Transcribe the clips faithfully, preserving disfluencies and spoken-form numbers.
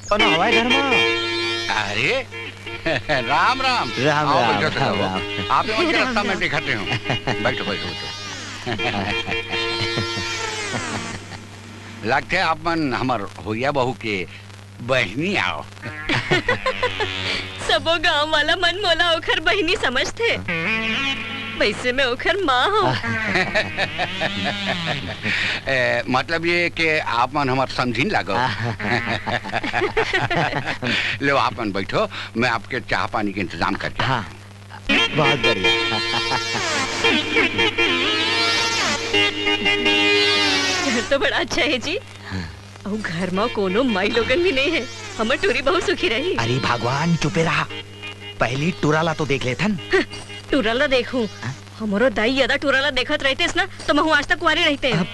कोनो हवय घर मा? अरे, राम राम। राम आओ, राम, बैठो, राम बैठो। राम। आप ही मन के रास्ता में दिखाते हो। बैठो, बैठो, बैठो। लगथे आप मन हमर होइया बहू के बहिनी आव। सबो गांव वाला मन मोला ओखर बहिनी समझथे। वैसे मैं ओखर माँ हूँ। ए, मतलब ये कि आप मन हमर समझिन लागो। लो, आप मन बैठो, मैं आपके चाह पानी के इंतजाम करके हाँ, बहुत बढ़िया। घर तो बड़ा अच्छा है जी। अउ घर म कोनो माई लोगन भी नइ हे। हमर टूरी बहुत सुखी रही। अरे भगवान, चुपे रहा। पहली टूरा ला तो देख लेथन। हं, टूरा ला देखूं। हाँ? हमरो दाई यदा टूरा ला देखत रहितेस ना, तो महू आज तक कुंवारी रहिते। अब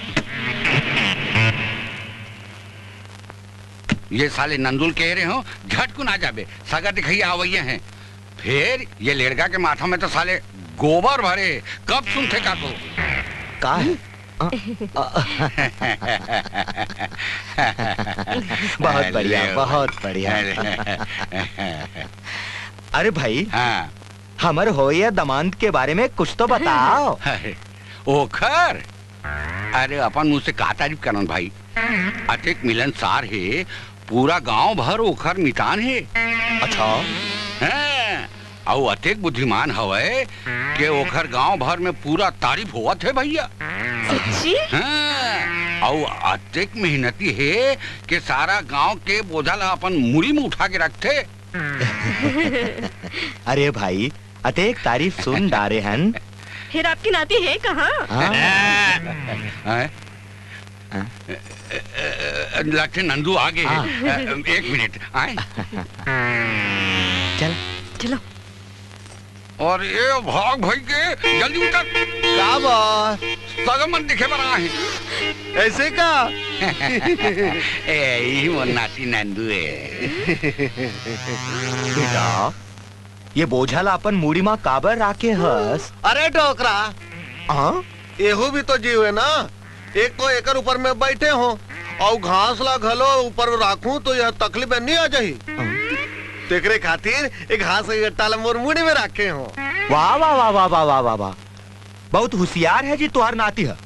ये साले नंदुल कह रहे हो, झटकुन आ जाबे। सगा दिखइया आवइया हैं। फेर ये लेड़गा के माथा में तो साले गोबर भरे, कब सुनथे काको? का है? अ, अ, बहुत बढ़िया, अरे, बहुत बढ़िया। अरे। अरे भाई, हाँ। हमर होइया दमांद के बारे में कुछ तो बताओ। अरे, ओखर? अरे, अपन मुंह से का तारीफ करन भाई? अतेक मिलनसार हे, पूरा गांव भर ओखर मितान हे। अच्छा? हैं, अउ अतेक बुद्धिमान हवय के ओखर गांव भर में पूरा तारीफ होवत हे भइया। सच्ची? हैं, अउ अतेक मेहनती हे के सारा गांव के बोझा ला अपन मुड़ी में उठा के रखथे। अरे भाई, अतेक तारीफ सुन डारे हन। फिर आपकी नाती है कहाँ? हाँ। हैं? हाँ? लगथे नंदू आ गे हे। हाँ। एक मिनट, आए। चल। चलो। अरे भाग भई के, जल्दी उतर। का बा? सगा मन देखे बर आए हे। ऐसे का? ए, इही मोर नाती नंदू हे। बेटा, ये बोझा ला अपन मुड़ी मा काबर राखे हस? अरे डोकरा, हाँ? एहू भी तो जीव हे ना, एक तो एकर ऊपर में बैठे हो, अउ घास ला घलो ऊपर राखूं तो यह तकलीफ में नहीं आ जाही। हाँ। तेकरे खातिर एक घास के गट्टा ला मोर मुड़ी में राखे हो। वाह, वाह, वाह। बहुत हुसियार हे जी तुहार नाती ह।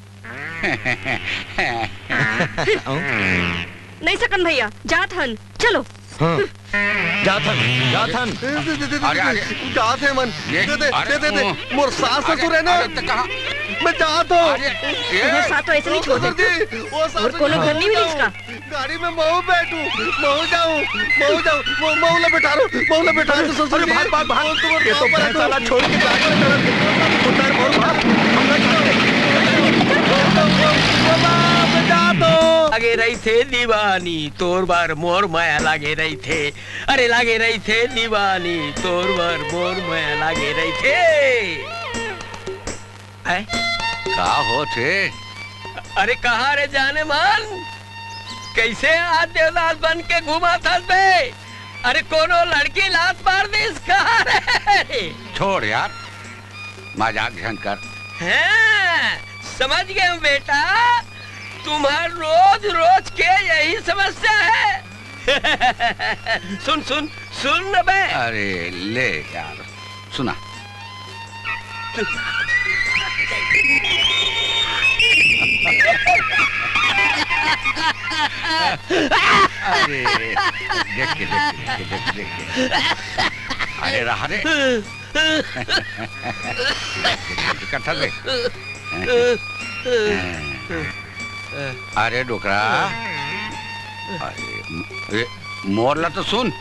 नहीं सकन भइया, जात हन, चलो। हाँ, जात हन, जात हन। दे, दे, दे, दे, अरे, दे, अरे। जात हे मन। ये, दे, दे, अरे, दे, दे, दे। ओ। मोर सास अरे, ससुर हे ना। अरे, तो कहाँ? मैं जात हूँ। अरे, ये। तुम्हारे साथ तो ऐसे नहीं छोड़ सकते। ससुर जी, वो सास और कोनो घर नहीं मिली इसका? गाड़ी में महू बैठू, महू जाऊं, महू जाऊं, महू, महू ला बैठारो, महू ला बैठारो, ससुर अरे जी। भाग, भाग, भाग। महू तो ये तो भैंसा ला छोड़ के गाड़ी में चढ़ के उतर, महू भाग। हम ना छोड़ते। बाबा, बचा दो। लागे रहिथे दीवानी, तोर बर मोर मया लागे रहिथे। अरे लागे रहिथे दीवानी, तोर बर मोर मया लागे रहिथे। हैं? का होत हे? अरे कहाँ रे जाने मन, कैसे आज देवदास बन के घूमत हस बे? अरे कोनो लड़की लात मार दिस कहाँ रे? छोड़ यार, मजाक झन कर। हैं, समझ गए हूँ बेटा, तुम्हार रोज रोज के यही समस्या है। सुन, सुन, सुन न बे। अरे ले यार, सुना। अरे, देख के, देख के, देख के, देख के, देख के। अरे रहा रे। कथा दे। अरे डोकरा, अरे, ए, मोर ला तो सुन।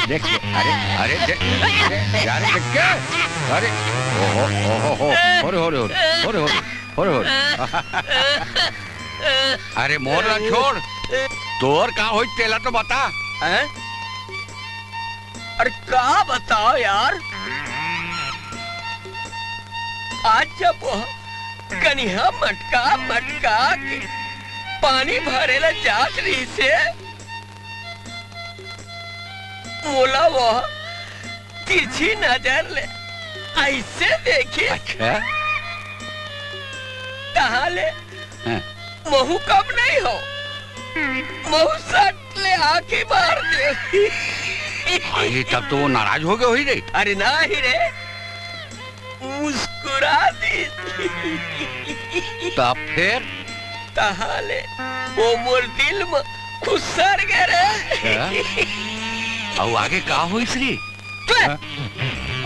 देख, अरे, अरे, देख, अरे, यार, देख के, अरे, ओहो, ओहो, हो, हो रे, हो रे, हो रे, हो रे, हो रे, हो रे। अरे मोर ला छोड़, तोर का होई तेला तो बता। हैं? अरे का बताओ यार, आज जब वो कनिहा मटका मटका के पानी भरे ला जात रहिसे, मोला वो तिरछी नजर ले अइसे देखिस, अच्छा। तहां ले हाँ। महूं कम नहीं हों, महूं सट ले आंखी मार देंव। अरे, तब तो वो नाराज हो गे होही रे। अरे नहीं रे, मुस्कुरा दिस। तब फेर? तहां ले वो मोर दिल म खुसर गे रे। अच्छा? अउ आगे का होइस रे? चुप! हाँ?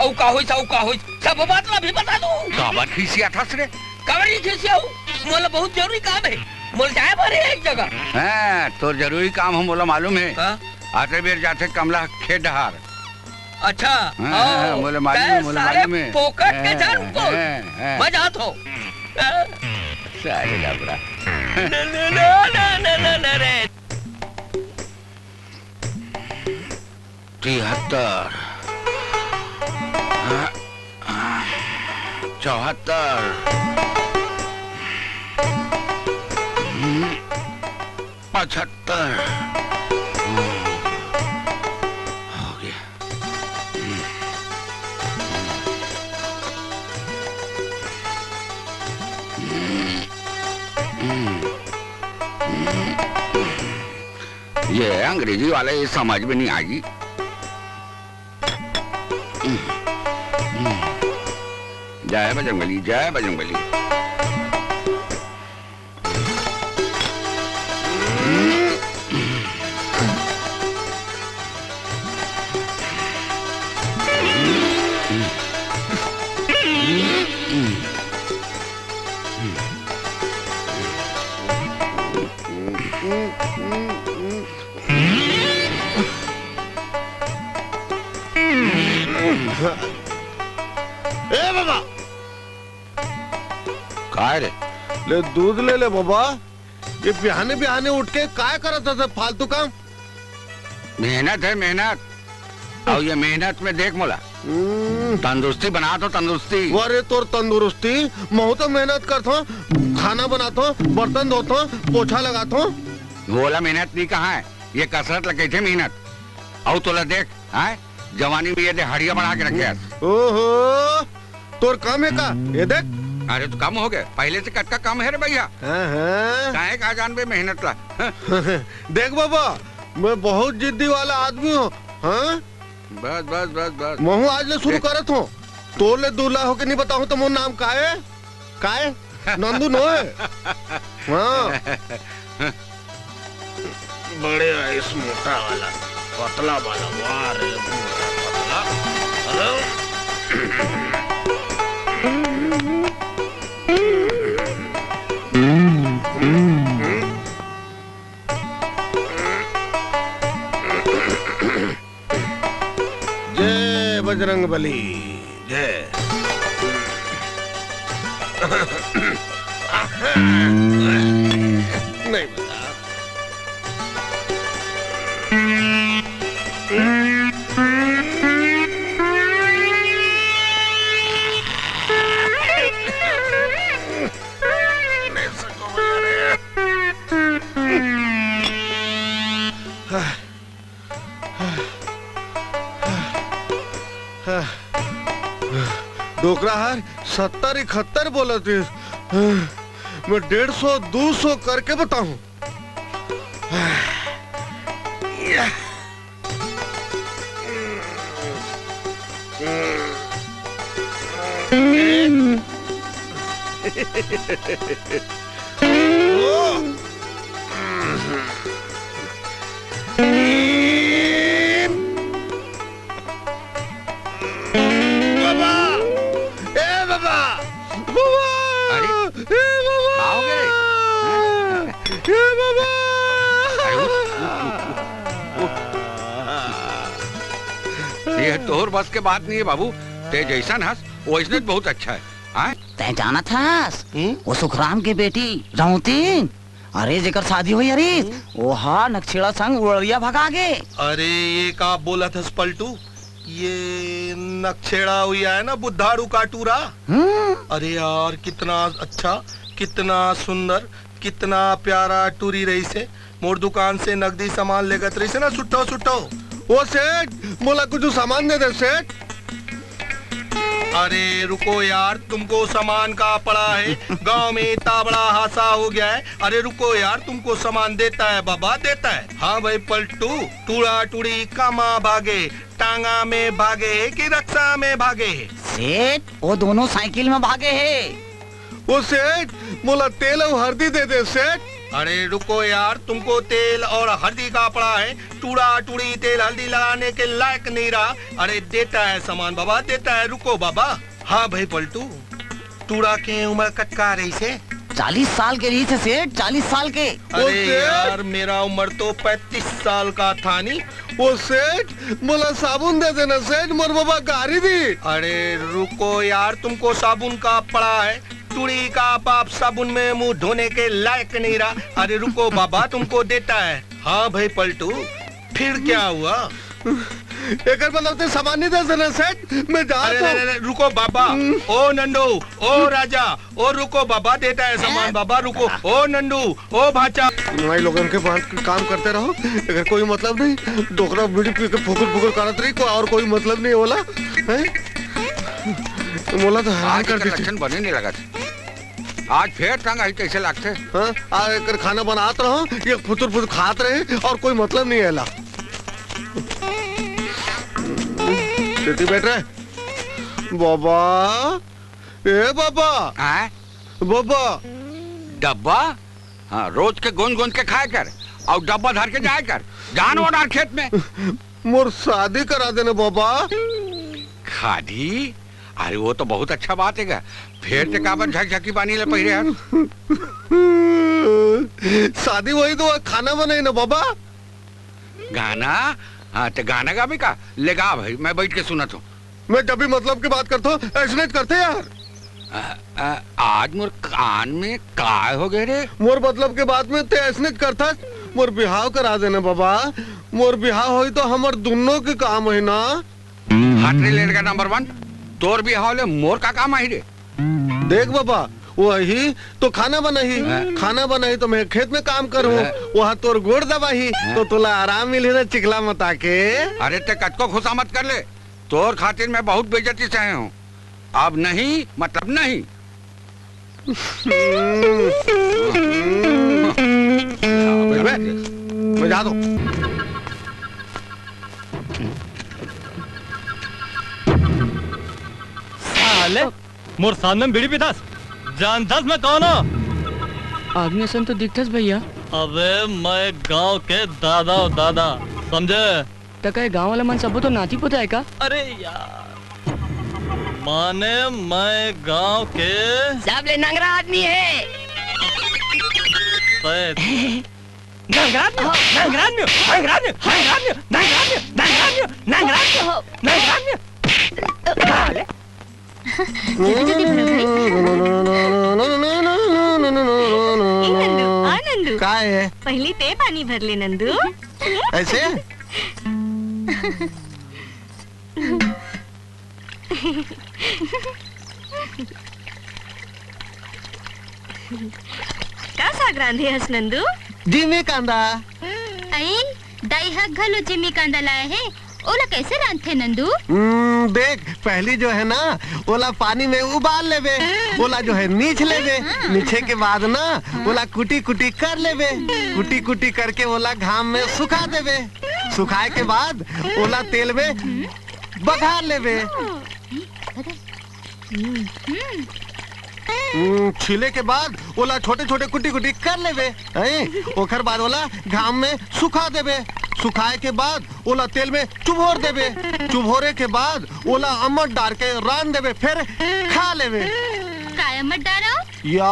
अउ का होइस, अउ का होइस, सब बात ला भी बता दूं। काबर खिसियाथस रे? काबर नहीं खिसियाहूं? मोला बहुत जरूरी काम हे, मोला जाए बर हे एक जगह। हाँ, तोर जरूरी काम हे, मोला मालूम हे। हाँ? आते बेर जाथे कमला खेत डहार। अच्छा, हाँ, हाँ, हाँ, मोला मालूम हे, तैं मोला सारे मालूम हे। फोकट के हाँ, जान को। हाँ, हाँ। मैं जात हों। हाँ। सारे लबड़ा। ना, ना, ना, ना, ना, ना रे। तिहत्तर। हाँ, हाँ, चौहत्तर। हम्म, पचहत्तर। हम्म, हो गया। हम्म, हम्म, हम्म, हम्म। ये अंग्रेजी वाला ये समझ में नहीं आएगी। जय बजरंगबली, जय बजरंगबली। ए बाबा! काय रे? ले दूध ले ले बाबा। ये बिहाने बिहाने उठ के काय करत हस फालतू काम? मेहनत हे, मेहनत। अउ ये मेहनत में देख मोला। हम्म। तंदुरुस्ती बनात हों, तंदुरुस्ती। अरे तोर तंदुरुस्ती, महूं तो मेहनत करत हों, खाना बनात हों, बर्तन धोत हों, पोछा लगात हों। वोला मेहनत नहीं कहाय, ये कसरत ला कहिथे मेहनत। अउ तोला देख, हाय, जवानी में ये दे हड़िया बढ़ा के रखे हस। ओहो, तोर कम हे का? ये देख। अरे तो कम हो गे, पहले से कतका कम हे रे भइया। हाँ, हाँ। काहे का जानबे मेहनत ला? हाँ। देख बाबा, मैं बहुत जिद्दी वाला आदमी हों। हाँ? बस, बस, बस, बस। महूं आज ले शुरू देख। करत हों। तोर ले दूल्हा होके नहीं बताहूं तो मोर नाम काय हे? काय? नंदू नोहे? हाँ। बड़े आइस मोटा वाला, पतला वाला, वाह रे, मोटा पतला। जय बजरंग बली, जय। नहीं बता। डोकरा हर सत्तर इकहत्तर बोलत रिहिस, मैं डेढ़ सौ दू सौ करके बताहूं। बाबा! ए बाबा! बाबा! अरे? ए बाबा! का हो गे? हैं? ए बाबा! अरे उठ, उठ, उठ, उठ, उठ। ये तोर बस के बात नहीं हे बाबू, तैं जइसन हस वइसने बहुत अच्छा हे। हाँ? तैं जानत हस? हम्म? वो सुखराम के बेटी रौतीन, अरे जेकर शादी होई हरिस, हम्म? वो हा नकछेड़ा संग उड़रिया भगा गे। अरे ये का बोलत हस पलटू? ये नकछेड़ा हुई है ना बुद्धाड़ू काटूरा? हम्म। अरे यार कितना अच्छा, कितना सुंदर, कितना प्यारा टूरी रहिसे। मोर दुकान से नगदी सामान लेगत रहिसे ना सुट्टो सुट्टो। ओ सेठ, मोला कुछ सामान दे दे सेठ। अरे रुको यार, तुमको सामान का पड़ा है? गांव में इतना बड़ा हादसा हो गया है। अरे रुको यार, तुमको सामान देता है बाबा, देता है। हाँ भाई पलटू, टूड़ा टूड़ी कामा भागे, टांगा में भागे कि रक्षा में भागे? सेठ, वो दोनों साइकिल में भागे है। ओ सेठ, मोला तेल अउ हरदी दे दे सेठ। अरे रुको यार, तुमको तेल और हल्दी का पड़ा है? टूड़ा टूड़ी तेल हल्दी लगाने के लायक नहीं रहा। अरे देता है सामान बाबा, देता है, रुको बाबा। हाँ भाई पलटू, टूड़ा के उम्र कतका रहिसे? चालीस साल के रहिसे सेठ, चालीस साल के। अरे सेठ। यार, मेरा उम्र तो पैंतीस साल का था नी। ओ सेठ, मोला साबुन दे देना सेठ, मोर बाबा गारी दी। अरे रुको यार, तुमको साबुन का पड़ा है? टूड़ी का बाप साबुन में मुंह धोने के लायक नहीं रहा। अरे रुको बाबा, तुमको देता है। हाँ भाई पलटू, फिर क्या हुआ? एकर मतलब ते सामान नहीं दे देना सेठ, मैं जात हूँ। अरे, अरे, अरे, रुको बाबा। हम्म। ओ नंदू, ओ राजा, ओ रुको बाबा, देता है सामान बाबा, रुको। ओ नंदू, ओ भाचा। भाई लोगन के बात काम करते रहो, अगर कोई मतलब नहीं, डोकरा बीड़ी पी के फुकुर फुकुर करत रही, को और कोई मतलब नहीं होला, हैं? मोला तो हैरान आज कर एकर देती। लक्षण बने नहीं लगत। आज फेर तंग आई कैसे लागथे? हाँ, आ एकर खाना बनात रहो, ये फुतुर फुतुर खात रहे और कोई मतलब नहीं आला। बेटी बैठ रहे। बाबा, ए बाबा। हाँ? बाबा। डब्बा? हाँ, रोज के गोंद गोंद के खाए कर और डब्बा धर के जाए कर। जान वो डार खेत में। मोर शादी करा देना बाबा। खादी? अरे वो तो बहुत अच्छा बात है गा। फेर ते काबर झकझकी बानी ले पहिरे हस? शादी वही तो खाना बनाई ना बाबा। गाना? हाँ, ते गाना गाबे का? ले गा भाई, मैं बैठ के सुनत हूँ। मैं जब भी मतलब की बात करत हूँ, ऐसने करते यार। आ, आ, आज मोर कान में काय हो गए रे? मोर मतलब के बात में ते ऐसने करथस। मोर बिहाव करा देना बाबा, मोर बिहाव होई तो हमर दुनों के काम है ना। हट रे लेड़गा नंबर वन, तोर बिहाव ले मोर का काम आही रे? देख बाबा, वही तो खाना बनाही, हाँ। खाना बनाही तो मैं खेत में काम करूँ, हाँ। वहाँ तोर गोड़ दबाही, हाँ। तो तोला आराम मिलही ना चिखला मता के। अरे ते कतको खुशामद कर ले, तोर खातिर मैं बहुत बेइज्जती सहे हूँ। अब नहीं मतलब नहीं। बे, बे, बे, जा तो। साले, मोर सामने में बीड़ी पीथस, जानथस मैं कौन हूँ? आदमी असन तो दिखथस भैया। अबे मैं गांव के दादा हूँ, दादा, समझे? त का ये गांव वाला मन सबो तो नाती पोता है का? अरे यार, माने मैं गांव के सबले नंगरा आदमी है। शायद। नंगरा आदमी, नंगरा आदमी, नंगरा आदमी, नंगरा आदमी, नंगरा आदमी, नंगरा आदमी, नंगरा आदमी। साले। जल्दी, जल्दी भरो भाई। ए नंदू, आ नंदू। का है? पहली ते पानी भर ले नंदू। ऐसे? का साग रांधे हस नंदू? जिमी कांदा। अई, दाई ह घलो जिमी कांदा लाए हे, ओला कैसे रांधथे नंदू? हम्म, देख, पहली जो है ना, ओला पानी में उबाल लेबे, ओला जो है नीच लेबे, हाँ। नीचे के बाद ना, ओला कुटी कुटी कर लेबे, कुटी कुटी करके ओला घाम में सुखा देबे, सुखाए के बाद ओला तेल में बघार लेबे। हम्म, छीले के बाद ओला छोटे-छोटे कुटी-कुटी कर लेबे, हैं? ओकर बाद ओला घाम में सुखा देबे। सुखाए के बाद ओला तेल में चुभोर देबे। चुभोरे के बाद ओला अम्मट डार के रांध देबे, फिर खा लेबे। काय अम्मट डारव? या,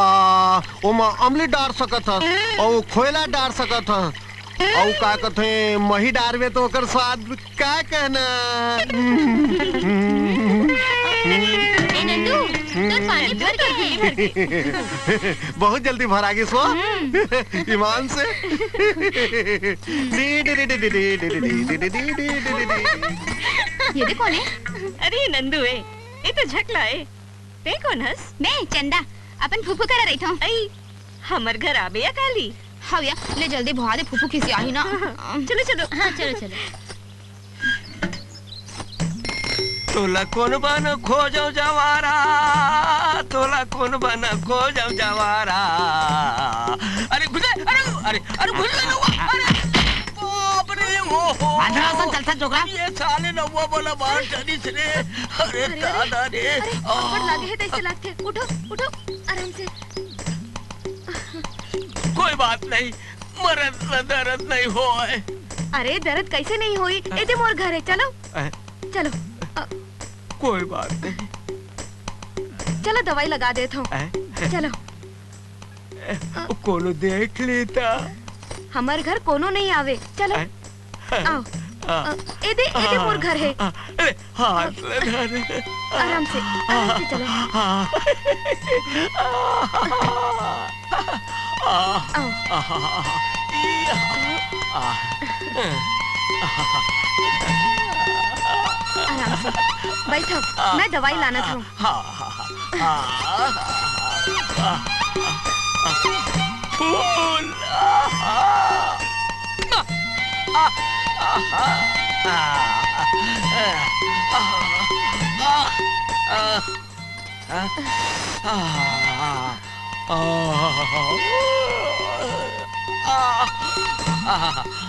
ओमा अमली डार सकत हस, अउ खोयला डार सकत हस। अउ का कथे, मही डारबे तो ओकर स्वाद का कहना। ए नंदू, तोर पानी भर गे। बहुत जल्दी भरा गिस वो। हम्म। ईमान से। ये दे कोन ए? अरे नंदू ए, ये तो झकला ए। ते कोन हस? मैं चंदा, अपन फूफू करा रहिथों। अई, हमर घर आबे या काली? हव या, ले जल्दी भुआ दे, फूफू खिसियाही ना। चलो, चलो। हाँ, चलो, चलो। तोला कोन बन खोजव जवारा, तोला कोन बन खोजव जवारा। अरे घुस, अरे, अरे, अरे घुस, अरे बाप रे, ओ हो। आंधरा असन चलथस जोकरा। ये साले नउवा मोला मार डारिस रे। अरे अरे, दादा रे। अरे, अब्बड़ लागे हे तइसे लागथे। उठो, उठो, आराम से। कोई बात नहीं, मरद ला दरद नहीं होय। अरे, दरद कइसे नहीं होई? एदे मोर घर हे, चलो। अ, चलो। अ, कोई बात नहीं। चलो, दवाई लगा देत हूँ। अ, चलो। अ, कोनो देख लेता। हमर घर कोनो नहीं आवे। चलो। अ, आओ। अ, अ, एदे, एदे मोर घर हे। अ, अरे, हाथ ले धर। आराम से, आराम से चलो। आओ। आराम से बैठो, मैं दवाई लानत हूँ। फूल।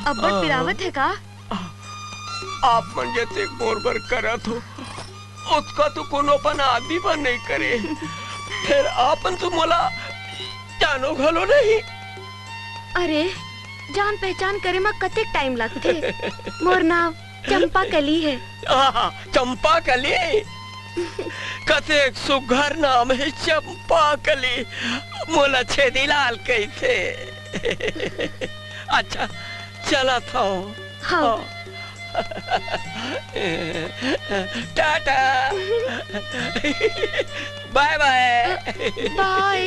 अब्बड़ पिरावत हे का? आप मन जतेक मोर बर करत हो, ओतका तो कोनो अपन आदमी बर नइ करे। फेर आप मन तो मोला जानो घलो नहीं। अरे, जान पहचान करे म कतेक टाइम लगथे। मोर नाम चंपा कली हे। आहा, चंपा कली? कतेक सुघर नाम हे चंपा कली। मोला छेदीलाल कहिथे। अच्छा, चलत हव। हाँ। हाँ। टाटा। बाय बाय। बाय।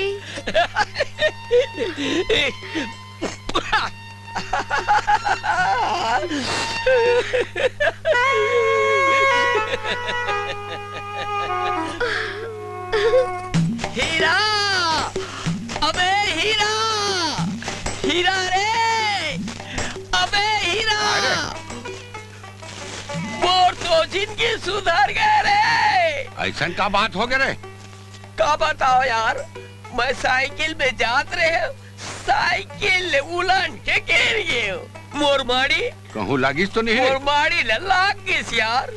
हीरा! अबे हीरा! हीरा रे! अबे हीरा! काय रे? मोर तो जिंदगी सुधर गे रे। अइसन का बात हो गे रे? का बताओ यार, मैं साइकिल में जात रहेंव, साइकिल ले उलट के गिर गेंव। मोर माड़ी कहूँ लागिस तो नहीं रे? मोर माड़ी ल लाग गिस यार।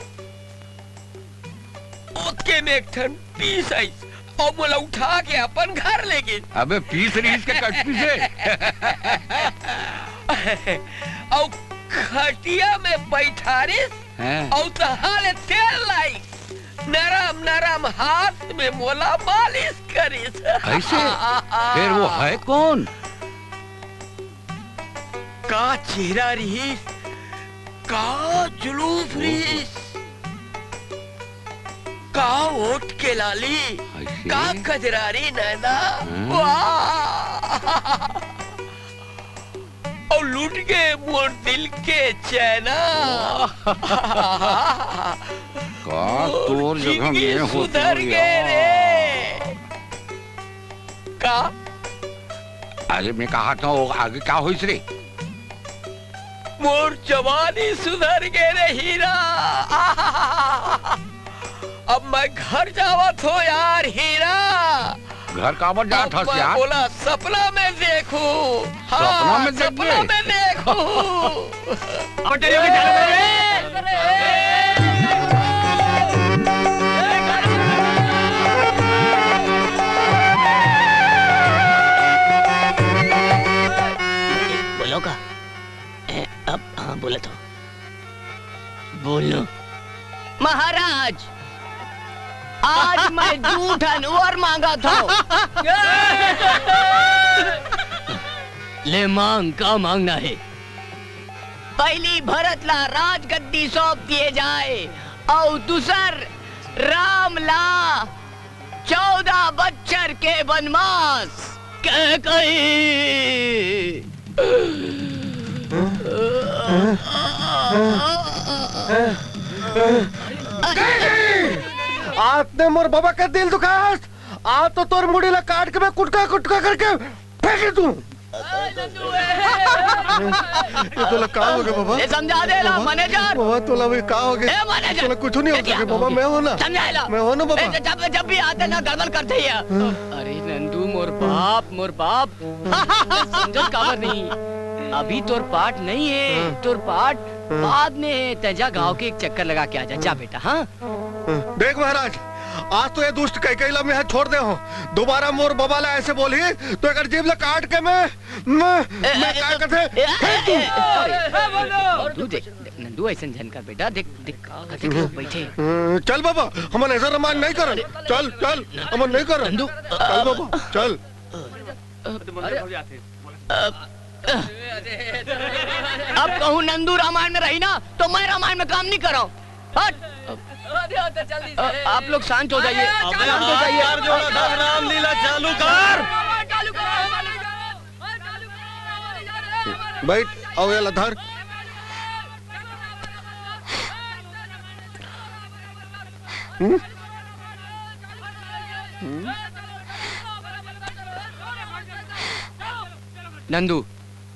ओतके में एक ठन पीस आइस अउ मोला उठा के अपन घर ले गिस। अबे पीस रिहिस के कटपीस हे? अउ खटिया में बइठारिस हैं? अउ तहाँ ले तेल लाइस, नरम नरम हाथ में मोला मालिश करिस। अइसे? फेर वो हे कोन? का चेहरा रिहिस, का जुलूस रिहिस, का ओठ के लाली, अइसे? का कजरारी नैना, हम्म। वाह! अउ लूट गे मोर दिल के चैना। वाह। का मोर तोर जगह जिंदगी में होतेंव रे। का? अरे मैं कहा था, वो आगे का होइस रे? मोर जवानी सुधर गे रे हीरा। अब मैं घर जावत हों यार हीरा। घर काबर जात हस यार? ओला सपना में देखूं। हाँ, सपना में देखबे? सपना में देखूं। पटेल के चालू कर रे। बोलो का? ए, अब हाँ, बोला तो। बोलो। महाराज, आज मैं दू ठन वर मांगत हंव। ले मांग, का मांगना हे? पहली भरत ला राजगद्दी सौंप दिए जाए अउ दूसर राम ला चौदह बच्छर के बनवास। के कही? आज ते मोर बबा के दिल दुखास, आज तो तोर मुड़ी ला काट के मैं कुटका कुटका करके फेंक दूं। ये तोला का हो गया बाबा? ये समझा दे ला, बाबा, मैनेजर। बाबा, तोला भी का हो गया? ए, मैनेजर। तोला कुछ नहीं हो सके बाबा, मैं हो ना। समझा ला। मैं हो ना बाबा। ए, जब, जब भी आते ना, गड़बड़ करते ही है। हाँ। अरे नंदू, मोर बाप, मोर बाप। समझत काबर नहीं? अभी तोर पार्ट नहीं है, हाँ। तोर पार्ट हाँ। बाद में है। तै जा, गांव के एक चक्कर लगा के आ जा, जा बेटा। हाँ। देख महाराज, आज तो ये दुष्ट कैकई ला मैं छोड़ दे हूँ। दोबारा मोर बबा ला ऐसे बोली तो एकर जीभ ला काट के मैं, मैं, ए, मैं ए, का ए, करथे, ए, फेंक दूँ। ए, ए, ए, नंदू देख, नंदू ऐसे झन कर बेटा, देख, देख, का करथे कि लोग बैठे। चल बाबा, हमन ऐसा रामायण नहीं करन। चल, चल, हमन नहीं करन। नंदू, चल बाबा, चल। अरे, अब, अब कहूँ नंदू रामायण में रही ना, तो मैं रामायण में काम नहीं करो। हट। अ, आप लोग शांत हो जाइए, शांत हो जाइए। कर जो ना, रामलीला चालू कर। बैठ, आओ, ये ला धर। हम्म? हम्म? नंदू,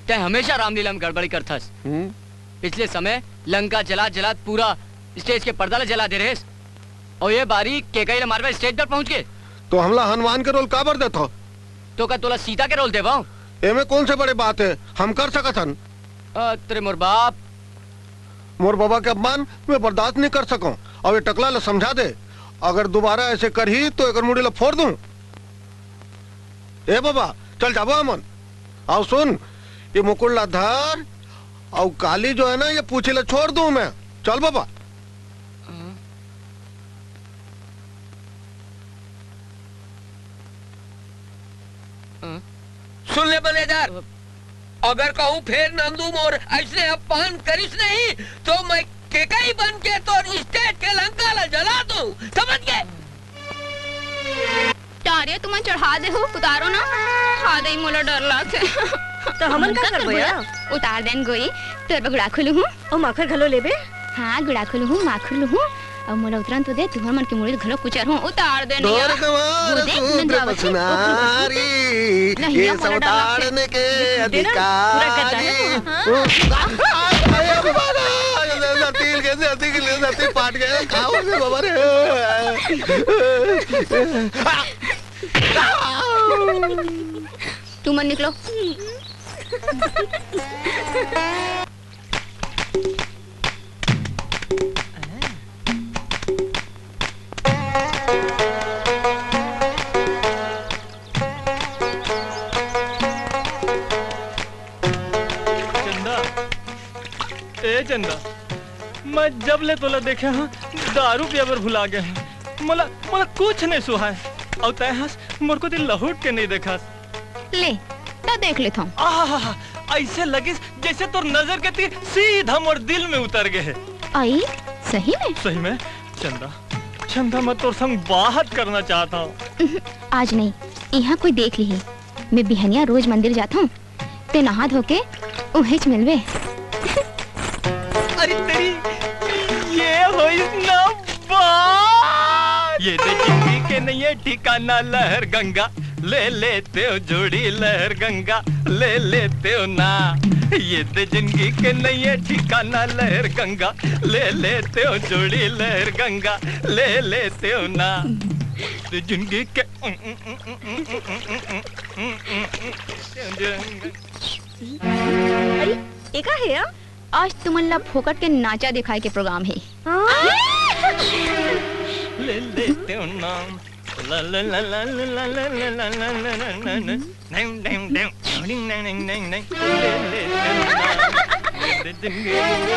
तै हमेशा रामलीला में गड़बड़ी करथस। हम्म? पिछले समय लंका जलात जलात पूरा स्टेज के पर्दा ला जला दे रहेस, और ये बारी केकई ला मारवा स्टेज पर पहुंच के। तो हमला हनुमान के रोल काबर देथो? तो का तोला सीता के रोल देवाओ? एमे कौन से बड़े बात है, हम कर सकत हन। अ, तेरे मोर बाप। मोर बाबा के अपमान मैं बर्दाश्त नहीं कर सकूं। अब ये टकला ला समझा दे, अगर दोबारा ऐसे करही तो एकर मुड़ी ला फोड़ दूं। ए बाबा, चल जाबो हमन। आओ सुन, ये मुकुट ला धर, अउ काली जो है ना, ये पूछी ला छोड़ दूं मैं। चल बाबा। सुन ले मैनेजर, अगर कहूँ फेर नंदू मोर ऐसने अपमान करिस नहीं, तो मैं केकई बन के तोर स्टेज के लंका ला जला दूं, समझ गे? टारे तुमन चढ़ा दे हो, उतारो ना। हा दई, मोला डर लागथे। तो हमन का करबो या? उतार देन गोई, तोर बगुड़ा खुलू हूँ। अउ माखर घलो लेबे? हाँ, गुड़ाखू लुहूँ, माखुर लुहूँ, अउ मोला उतरन तो दे, तुहर मन के मुड़ी घलो कुचर हूँ, उतार दे नैया। वो देख, नंदू आवत हे, ओखरू, ओखरू। नहीं, ये सब मोला डर उतारने के अधिकारी। हाँ। अरे बाबा, जल्दी, जल्दी, जल्दी, जल्दी पाट गया, खाओ रे बाबा रे। तुमन निकलो। चंदा, ए चंदा, मैं जब ले तोला देखे हूँ, दारू पिया बर भुला गए हूँ। मोला, मोला कुछ नहीं सुहाए। अउ तै हस, मोर कोती लहुट के नहीं देखस। ले, त देख लेथंव। आहा, ऐसे लगिस जैसे तोर नजर के तीर सीधा मोर दिल में उतर गए हे। आई, सही में? सही में। चंदा, चंदा, मैं तोर संग बात करना चाहत हूँ। उहुं, आज नहीं, इहाँ कोई देख लिही। मैं बिहनिया रोज मंदिर जाथंव, ते नहा धो के उहेच मिलबे। अरे तेरी, ये होइस ना बात। ये दे जिंदगी के नइये ठिकाना लहर गंगा, ले लेतेव जोड़ी लहर गंगा, ले लेतेव ना। ये दे जिंदगी के नइये ठिकाना लहर गंगा, ले लेतेव जोड़ी लहर गंगा, ले लेतेव ना। ये दे जिंदगी के अरे, एका हे या? आज तुमन ला फोकट के नाचा दिखाए के प्रोग्राम हे। हाँ? ले लेतेव ना। ला, ला, ला। नहीं, नहीं, नहीं। डिंग, डिंग, डिंग, डिंग, डिंग। ले लेतेव ना।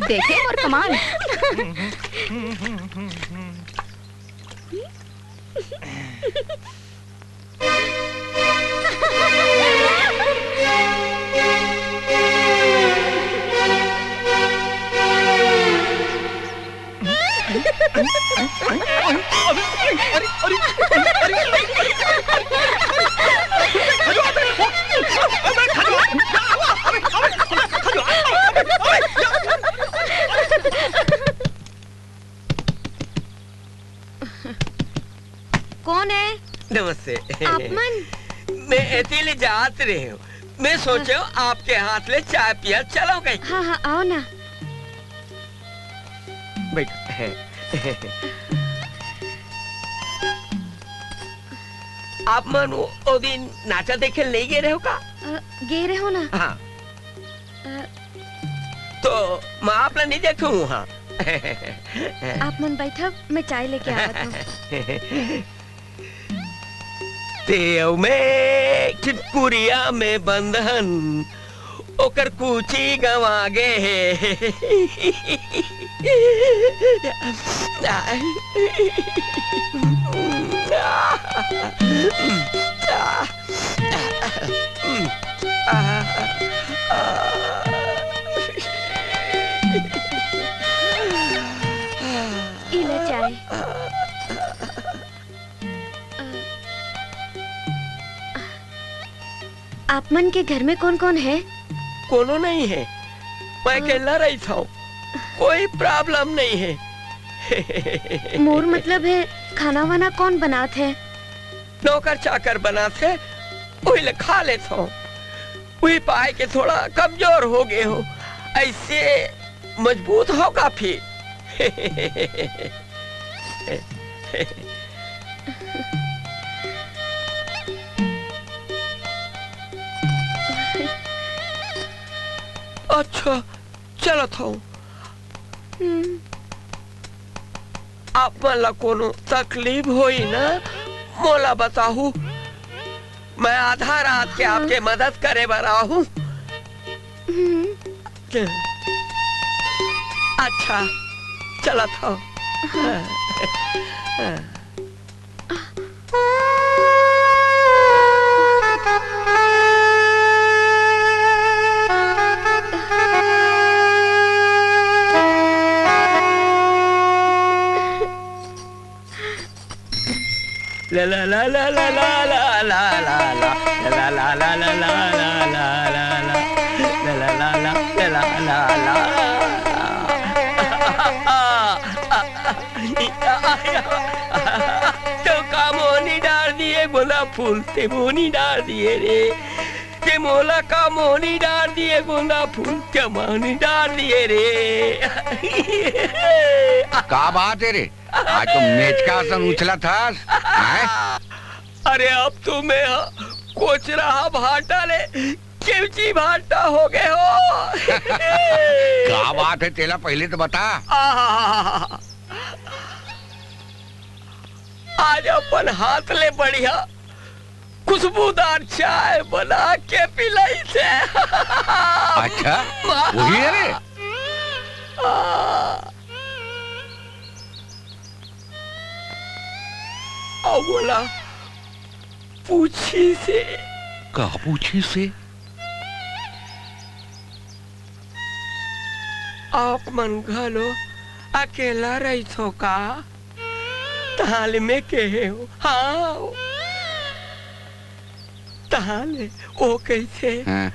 देखे मोर कमाल। कोन हे? नमस्ते। आप मन? मैं एती ले जात रहे हूँ, मैं सोचे हूँ आपके हाथ ले चाय पिया चलो कहीं। हाँ, हाँ, आओ ना। बैठ। आप मन वो, वो दिन नाचा देखे नहीं गे रहे हो का? अ, गे रहे हो ना? हाँ। अ, तो मैं आप ला नहीं देखे हूँ, हाँ। आप मन बैठव, मैं चाय लेके आवत हूँ। ते अउ मैं एक ठिन कुरिया में बंद हन, ओकर कूची गंवा गे हे। ई ले चाय। आप मन के घर में कोन-कोन हे? कोनो नहीं हे, मैं अकेला रहिथंव, कोई problem नहीं हे। मोर मतलब हे, खाना वाना कोन बनात हे? नौकर चाकर बनात हे, उही ले खा लेथंव। उही पाय के थोड़ा कमजोर हो गे हंव, अइसे मजबूत हंव काफी। अच्छा, चलत हंव। हम्म। आप मन ला कोनो तकलीफ होही ना, मोला बताहू। मैं आधा रात के हाँ। आपके मदद करे बर आहूँ। हम्म। अच्छा, चलत हंव। हाँ। तो का मोनी डार दिए गोंदा फूल, ते मोनी डार दिए रे। ते मोला का मोनी डार दिए गोंदा फूल, ते मोनी डार दिए रे। का बात हे रे? आज तो मेचका असन उछलत हस, हैं? अरे अब तो मैं ह कोचरा ह भाटा ले केवची भाटा हो गे हंव। का बात हे, तेला पहले तो बता। आहा। आज अपन हाथ ले बढ़िया खुशबूदार चाय बना के पिलाइस हे। अच्छा, वही हे रे? आ। अउ ओला पूछिस हे। का पूछिस हे? आप मन घलो अकेला रहिथो का? तहां ले मैं कहे हंव, हाँ। तहां ले ओ कहिथे, हाँ।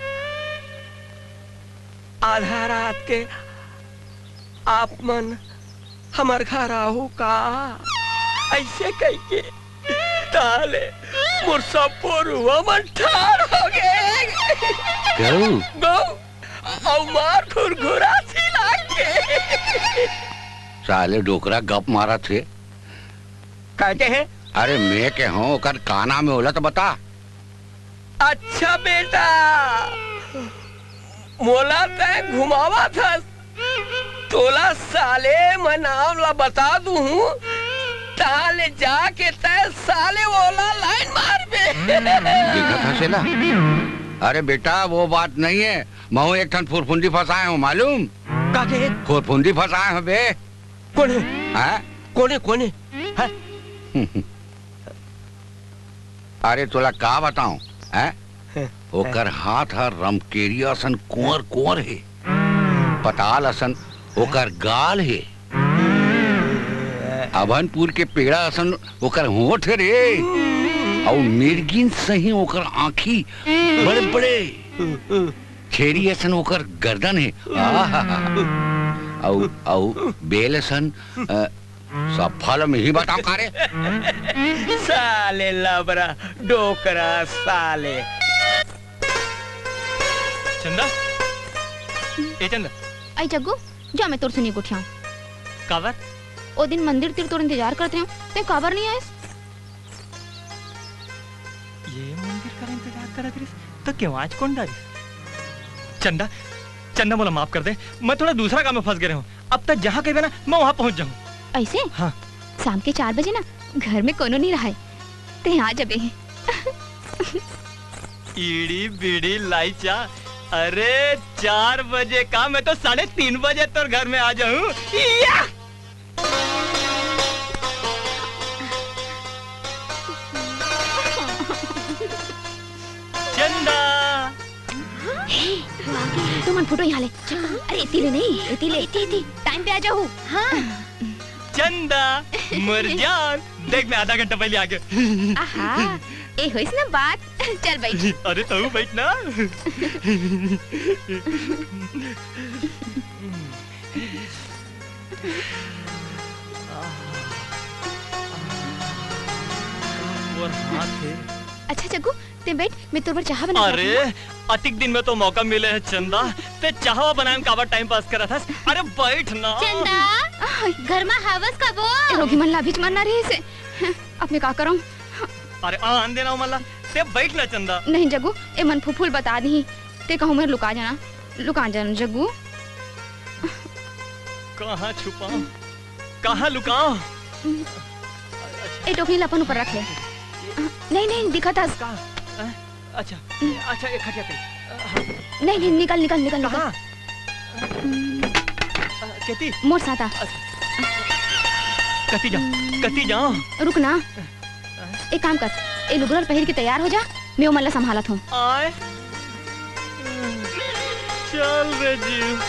आधा रात के आप मन हमर घर आहू का? अइसे कहिके तहां ले मोर सब्बो रुआ मन ठाढ़ हो गे। गऊ? गऊ, अउ मार घुरघुरासी लाग गे। साले डोकरा गप मारत हे। का कहे? अरे मैं कहे हंव, ओकर का नाम हे ओला तो बता। अच्छा बेटा, मोला तैं घुमावत हस, तोला साले मैं नाम ला बता दूहूं, तहां ले जाके तैं साले ओला लाइन मारबे। देखत हस एला? अरे बेटा, वो बात नहीं हे, महूं एक ठन फुरफुंदी फंसाए हंव, मालूम? का कहे? फुरफुंदी फंसाए हंव बे। कोन हे? हैं? कोन हे, कोन हे? हैं? अरे तोला का बतावं, हैं? हैं? ओकर हाथ ह रमकेरिया असन कुंवर कुंवर हे, पताल असन ओकर गाल हे, अभनपुर के पेड़ा असन ओकर होंठ हे रे, अउ मिर्गिन सही ओकर आंखी बड़े बड़े। छेरी असन ओकर गर्दन हे। आहा। अउ, अउ बेल असन, अ, सब फल में ही बताओ का रे? साले लबरा, डोकरा, साले। चंदा, ए चंदा। आई जग्गू, जा मैं तोर से नहीं गोठियाऊं। काबर? ओ दिन मंदिर तीर तोर इंतजार करत रहेंव, ते काबर नहीं आयस? ये मंदिर का इंतजार करत रहिस, तो क्यों आज कौन डारिस? चंदा, चंदा मोला माफ कर दे, मैं थोड़ा दूसरा काम में फंस गए रहूं। अब तक जहां कहिबे ना, मैं वहां पहुंच जाऊं। ऐसे? हाँ। शाम के चार बजे ना, घर में कोनो नहीं रहाय, ते आ जबे। ईड़ी बीड़ी लाइचा, अरे चार बजे का, मैं तो साढ़े तीन बजे तोर घर में आ जाऊं। या! चंदा। हे, तुमन फुटो यहाँ ले। अरे, एती ले नहीं, एती ले। एती, एती। टाइम पे आ जाहू। हाँ। चंदा, मर जान। देख, मैं आधा घंटा पहले आ गया। आहा, ए होइस ना बात। चल बैठ। अरे, तू बैठ ना। मोर हाथ हे। अच्छा जग्गू, ते बैठ, मैं तोर बर चाहा बना के अरे, रखूं। अतिक दिन में तो मौका मिले हे चंदा, ते चाहवा बनाए में काबर टाइम पास करत हस? अरे बैठ ना। चंदा, आय। घर में हावस कबो? ए रोगी मन ला अभीच मरना रहिस हे। अब मैं का करंव? अरे आन देना ओ मन ला, ते बैठ ना चंदा। नहीं जग्गू, ए मन फुफू ल बता दिही, ते कहूं मैं लुका जाना। लुका जान जग्गू। कहाँ छुपाओ, कहाँ लुकाओ? ए टोकरी ला अपन ऊपर रख ले। नहीं, नहीं, दिखत हस। कहाँ? अच्छा, अच्छा, ये खटिया पे। नहीं, नहीं, निकल, निकल, निकल, निकल। कहाँ? केती? मोर साथ आ। अच्छा। कती जाओ, कती जाओ। रुक ना। एक काम कर, ए लुगरा ल पहिर के तैयार हो जा, मैं ओमन ला संभालत हूँ। आय। चल रे जीव।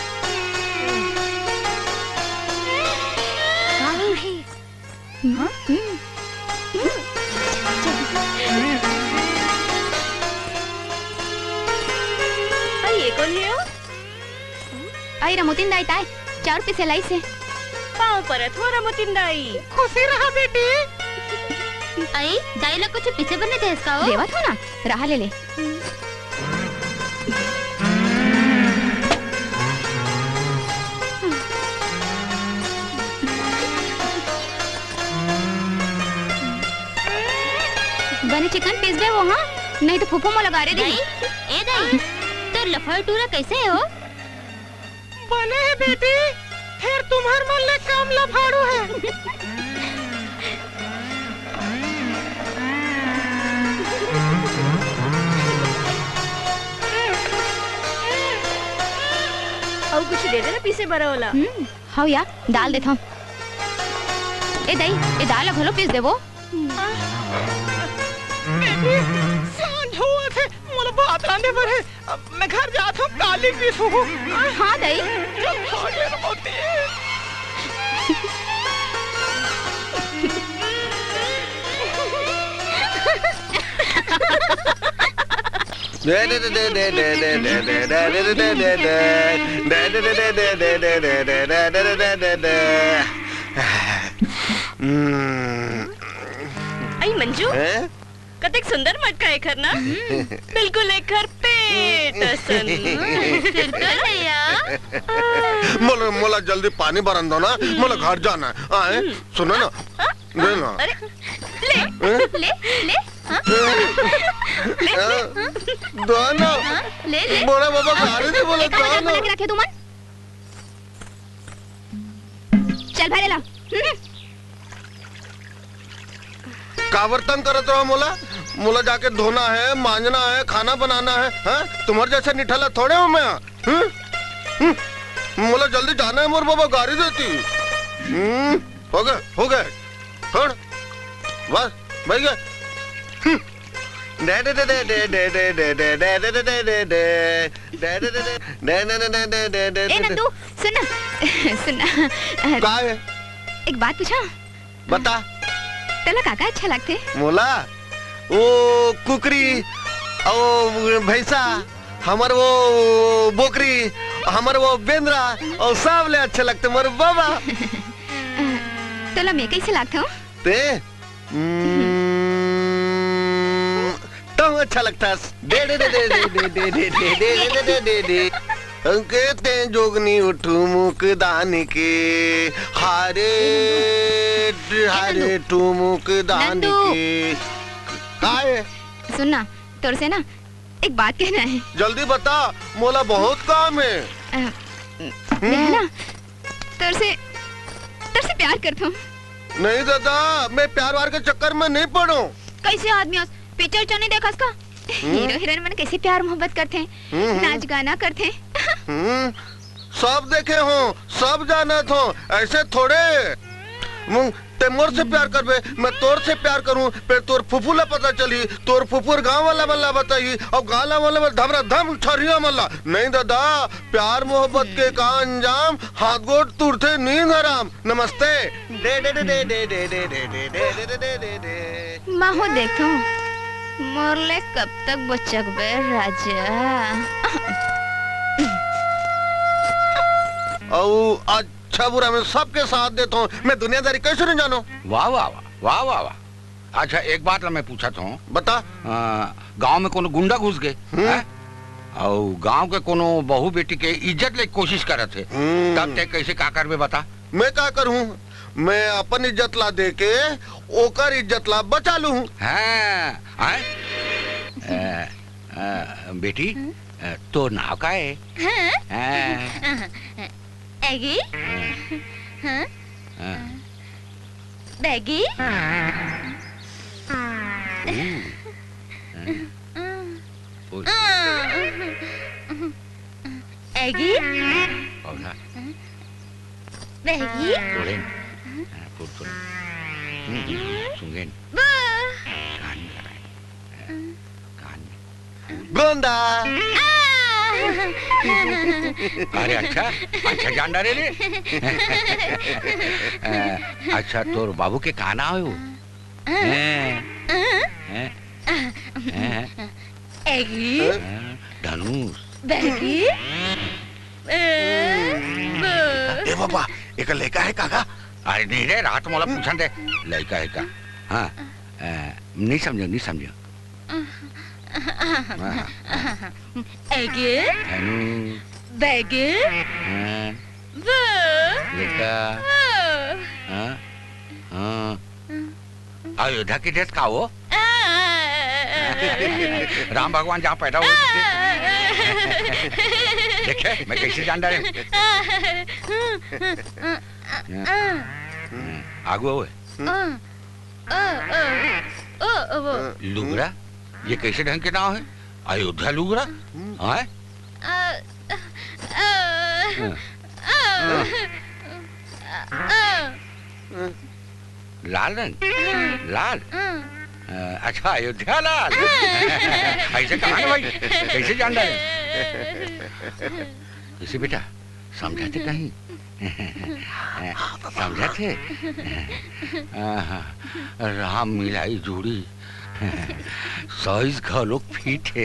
का हे? हम्म, हम्म। अरे, ये कोन हे ओ? अई रमोतिन दाई ताय, चाउर पीसे लाइस हे। पाँव परत हो रमोतिन दाई। खुशी रहा बेटी। अई, दाई ला कुछ पीसे बर नइ देस का ओ? देवत हो ना, रहा ले ले। बने चिकन पीसबे वो, हाँ? नहीं तो फूफू मोला गारे दिही। दाई, ए दाई, तोर लफड़ टूरा कैसे हे ओ? बने हे बेटी, फेर तुम्हर मन ले कम लफाड़ू हे। अउ कुछ दे दे ना पीसे बर ओला। हम्म, हव या, दाल देथव। ए दई, ए दाल ला घलो पीस देबो। बेटी, सांझ होवत हे, मोला भात रांधे बर हे। अब मैं घर जात हूँ, काली पीसू। हाँ, दई। चल, भाग ले रे मोती। हम्म। अई मंजू, हैं? कतेक सुंदर मटका एखर ना। हम्म। बिल्कुल एखर पेट असन। फिर तो ले आ। मोला, मोला जल्दी पानी बरन दो ना, हम्म। मोला घर जाना हे। आए, हम्म। सुनो ना, आ, आ, दे ना। अरे, ले, हैं? ले, ले, हाँ। ले, ले, हाँ। हाँ, दो ना। हाँ, ले, ले। बड़ा बाबा गारी दे बोला, अरे, दो कहाँ ना। बना के रखे तुमन? चल भरे ला। हम्म। काबर तंग करत रहो मोला? मोला जाके धोना हे, मांजना हे, खाना बनाना हे, हैं? तुम्हर जैसे निठल्ला थोड़े हूँ मैं, हम्म? हम्म? मोला जल्दी जाना हे, मोर बाबा गारी देती। हम्म, हो गए, हो गए। छोड़। बस, बैठ गए। हम्म। दे, दे, दे। ए नंदू, सुन ना। सुन ना। अ, का हे? एक बात पूछा? बता। तोला का का अच्छा लगथे? मोला? वो कुकरी, अउ भैंसा, हमर वो बोकरी, हमर वो बेंदरा, अउ सबले अच्छा लगथे मोर बाबा। तोला मैं कैसे लागथंव? ते? हम्म, तहूँ अच्छा लगथस। दे, दे, दे। अंके ते जोगनी उठू मुकदानी के, हारे, हारे नंदू। टू मुकदानी नंदू। के। काय? सुन ना, तोर से ना एक बात कहना है। जल्दी बता, मोला बहुत काम है। अ, मैं ना तोर से, तोर से प्यार करथंव। नहीं दादा, मैं प्यार वार के चक्कर में नहीं पड़ूं। कैसे आदमी हस? पिक्चर उच्चर नहीं देखस का? हम्म। हीरो हीरोइन मन कैसे प्यार मोहब्बत करथे, हम्म, हम्म। नाच गाना करथे। हम्म, सब देखे हों, सब जानत हों, ऐसे थोड़े। हम्म, ते मोर से प्यार करबे, मैं तोर से प्यार करूं, फिर तोर फुफू ला पता चली, तोर फुफू गांव वाला मन ला बताई, अउ गांव वाला मन धमरा धम छरिया मन ला। नहीं दादा, प्यार मोहब्बत के का अंजाम, हाथ गोड़ तुरथे नींद हराम। नमस्ते। दे, दे, दे, दे। महू देखो, मोर ले कब तक बोचकबे राजा? अउ अच्छा बुरा में सबके साथ देथों, मैं दुनियादारी कैसे नहीं जानों? वाह, वाह, वाह, वाह, वाह, वाह। अच्छा, एक बात ला मैं पूछत हों। बता। अ, गांव में कोनो गुंडा घुस गे, हम्म। हैं? अउ गांव के कोनो बहू बेटी के इज्जत ले कोशिश करत हे, हम्म। तब ते कैसे का करबे बता? मैं का करूं? मैं अपन इज्जत ला दे के ओकर इज्जत ला बचा लूं। हाँ, हैं? अ, अ, बेटी, हम्म? अ, तोर नाव का हे? हाँ। हाँ। एगी? हाँ। हाँ? हाँ। बैगी? ओ। हाँ। ओ। एगी? पौधा। बैगी? कोलेन। हाँ, फूल, फूल। हम्म, सुंगेन। बा। कान में लगाए। कान में। गोंदा। आ! अरे अच्छा, अच्छा जान डारे रे। अ, अच्छा, तोर बाबू के का नाव हे वो? अ? हैं? अ? हैं? हैं? एगी? हैं? धनुष। बैगी? ए, ब- ए बाबा, एकर लइका हे का गा? अरे नहीं रे, रात मोला पूछन दे, लइका हे का? हाँ, अ, नहीं समझो, नहीं समझो। हाँ, हाँ। एगे? धनु। बैगे? हाँ। ब- लइका। हाँ। हाँ, हाँ। अयोध्या के देश का वो? आ। राम भगवान जहाँ पैदा हुए थे। देखे, मैं कैसे जान डारे हूँ। आ। हाँ, आगू हुए। आ। अ, अ, अ, अ, वो। लुगरा? ये कैसे ढंग के नाव हे? अयोध्या लुगरा? हैं? अ, अ, अ, हाँ। अ, अ। लाल रंग? हाँ। लाल? हाँ। अ, अच्छा, अयोध्या लाल। हाँ। ऐसे कहा ना भाई, कैसे जान डारे? इसे बेटा, समझाथे कहीं? समझाथे? आहा, राम मिलाई जोड़ी। Size घलोक fit हे।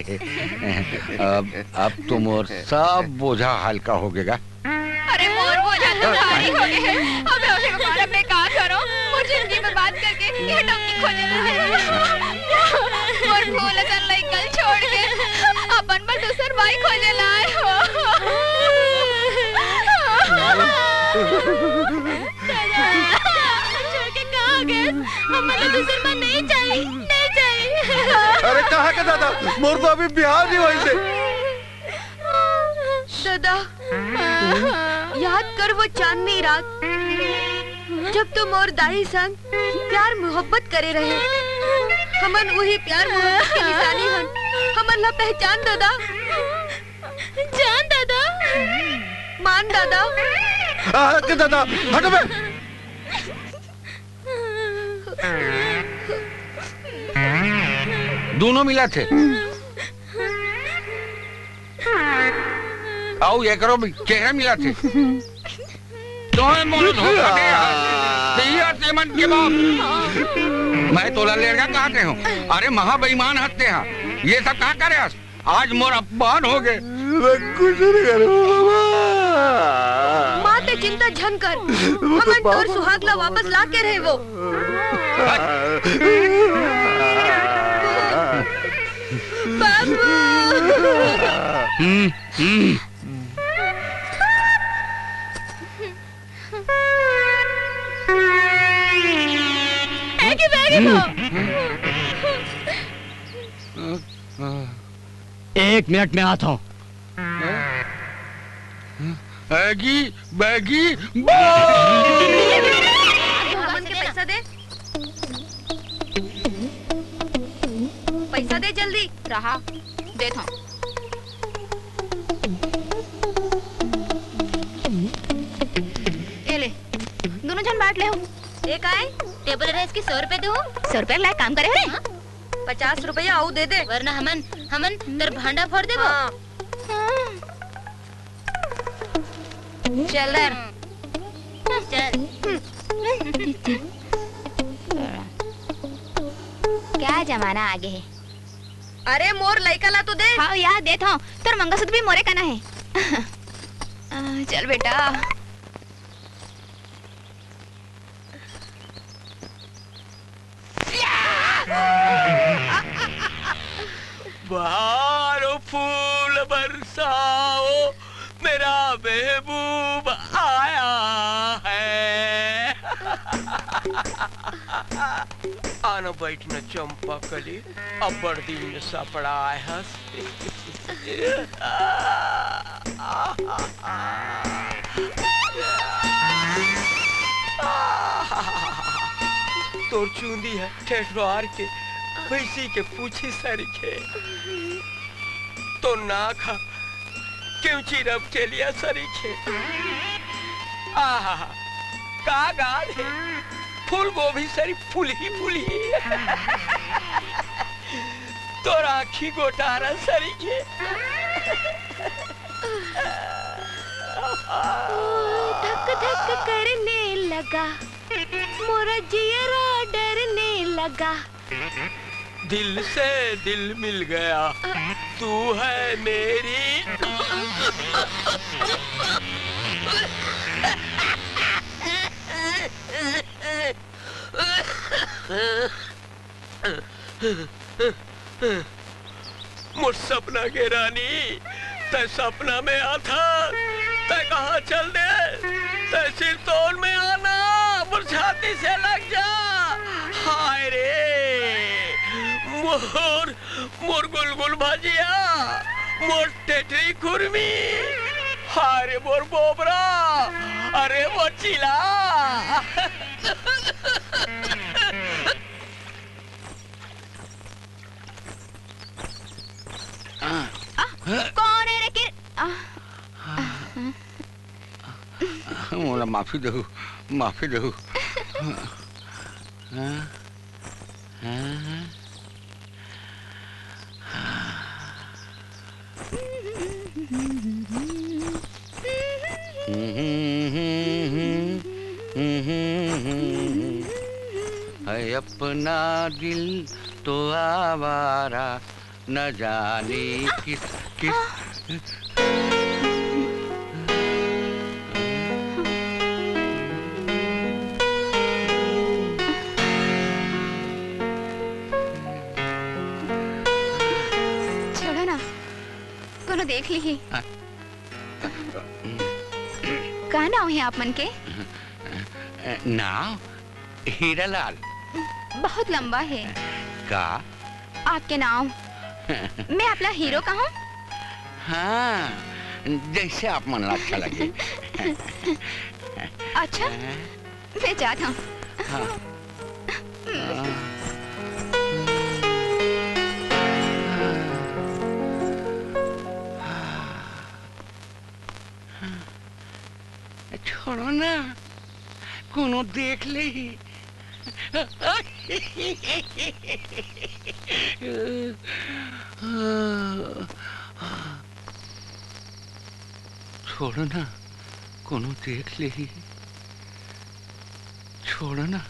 अब, अब तो मोर सब बोझा हल्का होगे गा। अरे मोर बोझा तो भारी होगे हे। अब हे भगवान, अब मैं का करों? मोर जिंदगी बर्बाद करके ये डौकी खोजे ला आए। मोर फूल असन लइका ल छोड़ के अपन बर दूसर बाई खोजे ला आए हो। दादा, छोड़ के कहाँ गे? हमन ला दूसर माँ नहीं चाहिए, नहीं चाहिए। अरे कहाँ के दादा, मोर तो अभी बिहाव नहीं होइस हे। दादा, याद कर वो चांदनी रात, जब तू मोर दाई संग प्यार मोहब्बत करे रहे। हमन उही प्यार मोहब्बत के निशानी हन। हमन ला पहचान दादा। जान दादा। मान दादा। आ, के दादा, हटो बे। दोनों मिलाथे। अउ एकरो भी चेहरा मिलाथे। तोहे मोर धोखा दे हस। ते ही हस एमन के बाप। मैं तोला लेड़गा कहत रहेंव। अरे महा बेईमान हस ते हा। ये सब का करे हस? आज मोर अपमान होगे। मैं कुछ नहीं करूँ बाबा। माँ ते चिंता झन कर, हमन तोर सुहाग ला वापस ला के रहे वो। बाबू। हम्म, हम्म। एगी बैगी हो। एक मिनट में आता हूँ। एगी बैगी बो। हमन के पैसा दे, पैसा दे जल्दी। रहा, देत हूँ। ये ले, दोनों झन बांट ले हो। ये काय? टेबल रहे इसकी सौ रुपए दे हो। सौ रुपए लायक काम करे हो रे? हाँ? पचास रुपया अउ दे दे। वरना हमन, हमन तोर भांडा फोड़ देबो। हाँ। चल धर। चल। क्या जमाना आगे है। अरे मोर लइका ला तो दे। हाँ यार, देत हूँ। तोर मंगलसूत्र भी मोरे कना है। आ, चल बेटा। बहारो फूल बरसाओ, मेरा महबूब आया है। आना बैठना चंपा कली, अब्बड़ दिन में सपड़ा आए हस। तोर चूंदी ह ठेठवार के भैंसी के पूछी सरीखे। तोर नाक ह केवची रमकेलिया सरीखे। आहा, का गाल हे, फूल गोभी सरी फूलही फूलही। तोर आँखी गोटारा सरीखे। ओ, धक धक करने लगा, मोरा जियरा डरने लगा। दिल से दिल मिल गया, तू है मेरी। मोर सपना के रानी, तै सपना में आथा, तै कहाँ चल दे, तै सिरतोन में आना, मोर छाती से लग जा। हाय रे, मोर, मोर गुलगुल भजिया, मोर टेटरी खुरमी, हाय रे मोर बोबरा, अरे मोर चिला। आ, कौन है रे किर-, आ, मोला माफी देहू, माफी देहू। हाँ, हाँ, हाँ। है अपना दिल तो आवारा, न जाने किस, किस। छोड़ो ना, कोनो देख ली। हाँ। का नाव हे आप मन के? नाव हीरालाल। बहुत लंबा हे। का? आपके नाव। मैं आपला हीरो कहूँ? हाँ, जैसे आप मन ला अच्छा लगे। अच्छा, हाँ। मैं जात हूँ। हाँ। हाँ। छोड़ो ना, कोनो देख लेही। छोड़ो ना, कोनो देख लेही। छोड़ो ना,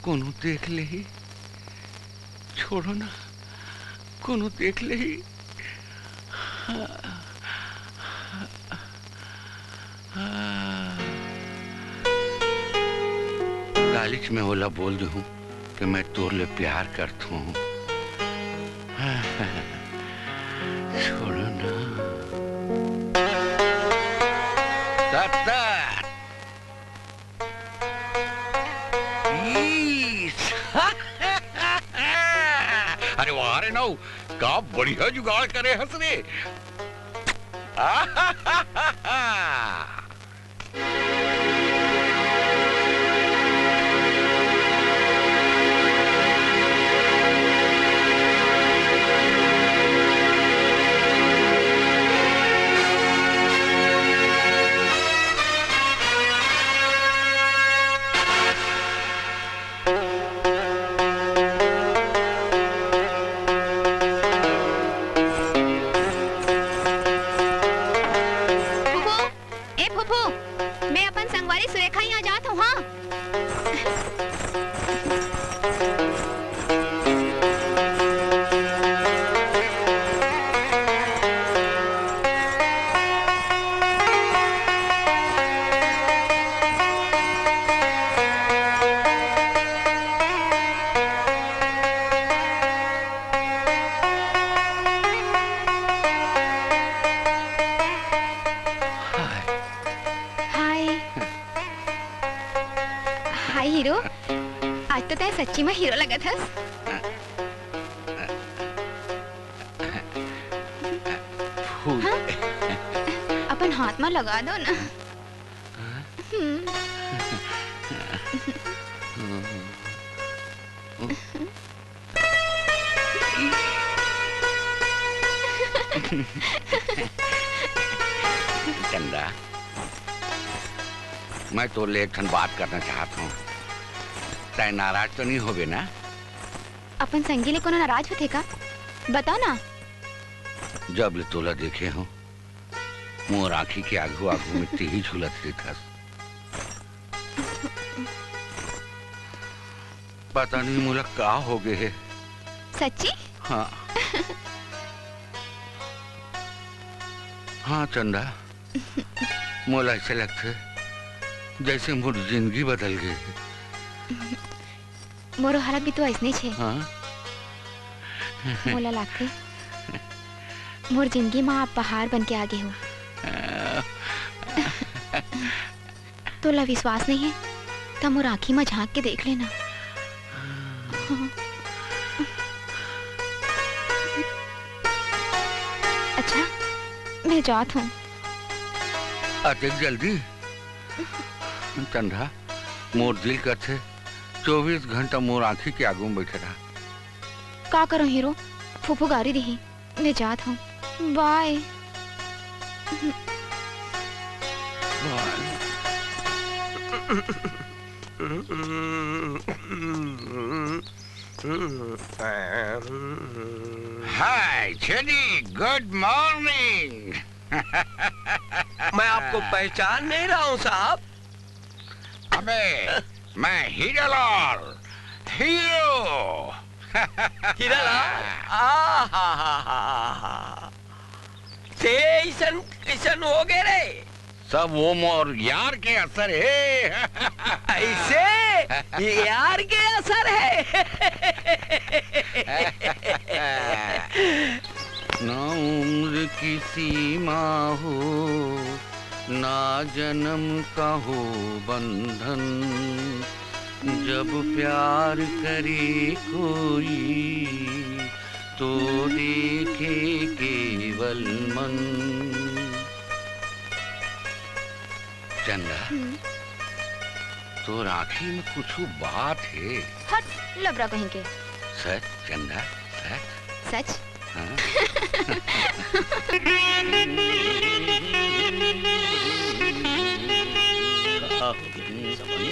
कोनो देख लेही। छोड़ो ना, कोनो देख लेही। हाँ, हाँ, हाँ। कालीच में ओला बोल दूहूं कि मैं तोर ले प्यार करथूं। छोड़ो ना। सत्तर। बीस। अरे वाह रे नौ, का बढ़िया जुगाड़ करे हस रे। फूफू, ए फूफू, मैं अपन संगवारी सुरेखा यहाँ जात हूँ, हाँ। हाय। हाय। हाय हीरो, आज तो तैं सच्ची में हीरो लगत हस। फूल। हाँ? अपन हाथ में लगा दो ना। हम्म। चंदा, मैं तोर ले एक ठन बात करना चाहत हूँ। तैं नाराज तो नहीं होबे ना? अपन संगी ले कोनो नाराज होथे का? बता ना। जब ले तोला देखे हूँ, मोर आँखी के आघू आघू में तिही झूलत रहिथस। पता नहीं मोला का हो गे हे। सच्ची? हाँ। हाँ चंदा, मोला ऐसे लगथे जैसे मोर जिंदगी बदल गे हे। मोरो हालत भी तो अइसने छे। हाँ। मोला लागथे, मोर जिंदगी म आप बहार बन के आ गे हो। तोला विश्वास नहीं है, त मोर आँखी म झांक के देख लेना। अच्छा, मैं जात हूँ। अतेक जल्दी? चंदा, मोर दिल करथे, चौबीस घंटा मोर आँखी के आगू में बैठे रहा। का करो हीरो, फूफू गारी दिही, मैं जात हूँ, बाय। हाय छेदी, गुड मॉर्निंग। मैं आपको पहचान नहीं रहा हूँ साहब। अबे, मैं हीरालाल, हीरो। हीरालाल? आहाहाहा। ते अइसन कइसन हो गे रे? सब वो मोर यार के असर हे। अइसे? यार के असर हे? ना उम्र की सीमा हो, ना जन्म का हो बंधन, जब प्यार करे कोई, तो देखे केवल मन। चंदा, हम्म। तोर आँखी में कुछु बात हे। हट, लबरा कहीं के। सच, चंदा, सच। सच? हाँ। का हो गे, समझ?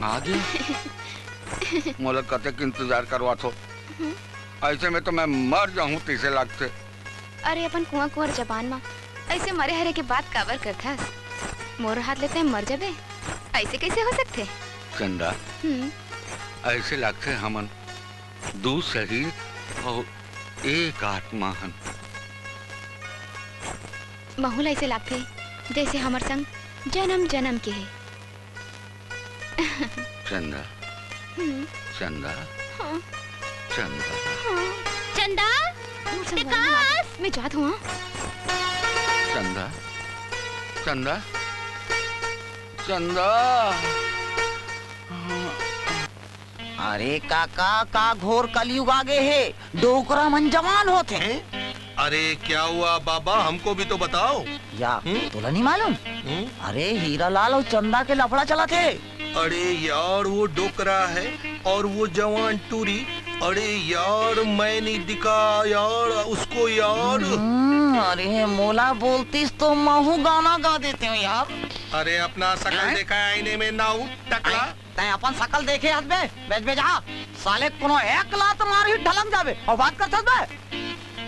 आगे? मोला कतेक इंतजार करवाथो। हम्म। अइसे में तो मैं मर जाहूँ तइसे लागथे। अरे अपन कुआं कुंवर जबान मा अइसे मरे हरे के बात काबर करथस? मोर हाथ ले तैं मर जबे। ऐसे कैसे हो सकथे? चंदा, हम्म। ऐसे लागथे हमन दू शरीर अउ एक आत्मा हन। महू ला ऐसे लागथे जैसे हमर संग जन्म जन्म के हे। चंदा, हम्म। चंदा, हाँ। चंदा। हाँ। चंदा, दूर से विकास! मैं जात हूँ, हाँ। चंदा, चंदा, चंदा। अरे काका, का घोर कलयुग आ गे हे, डोकरा मन जवान होथे। हैं? अरे क्या हुआ बाबा, हमको भी तो बताओ। या, हम्म? तोला नहीं मालूम? हम्म? अरे हीरालाल अउ चंदा के लफड़ा चलत हे। अरे यार, वो डोकरा है और वो जवान टूरी। अरे यार, मैं नहीं दिखा यार उसको यार। हम्म, अरे मोला बोलतीस तो महू गाना गा देते हो यार। अरे अपना शकल हैं? देखा है आईने में, नाऊ टकला? हैं? तैं अपन शकल देखे हस बे, बेच बेच आ। साले कोनो एक लात मारही ढलक जाबे अउ बात करथस बे।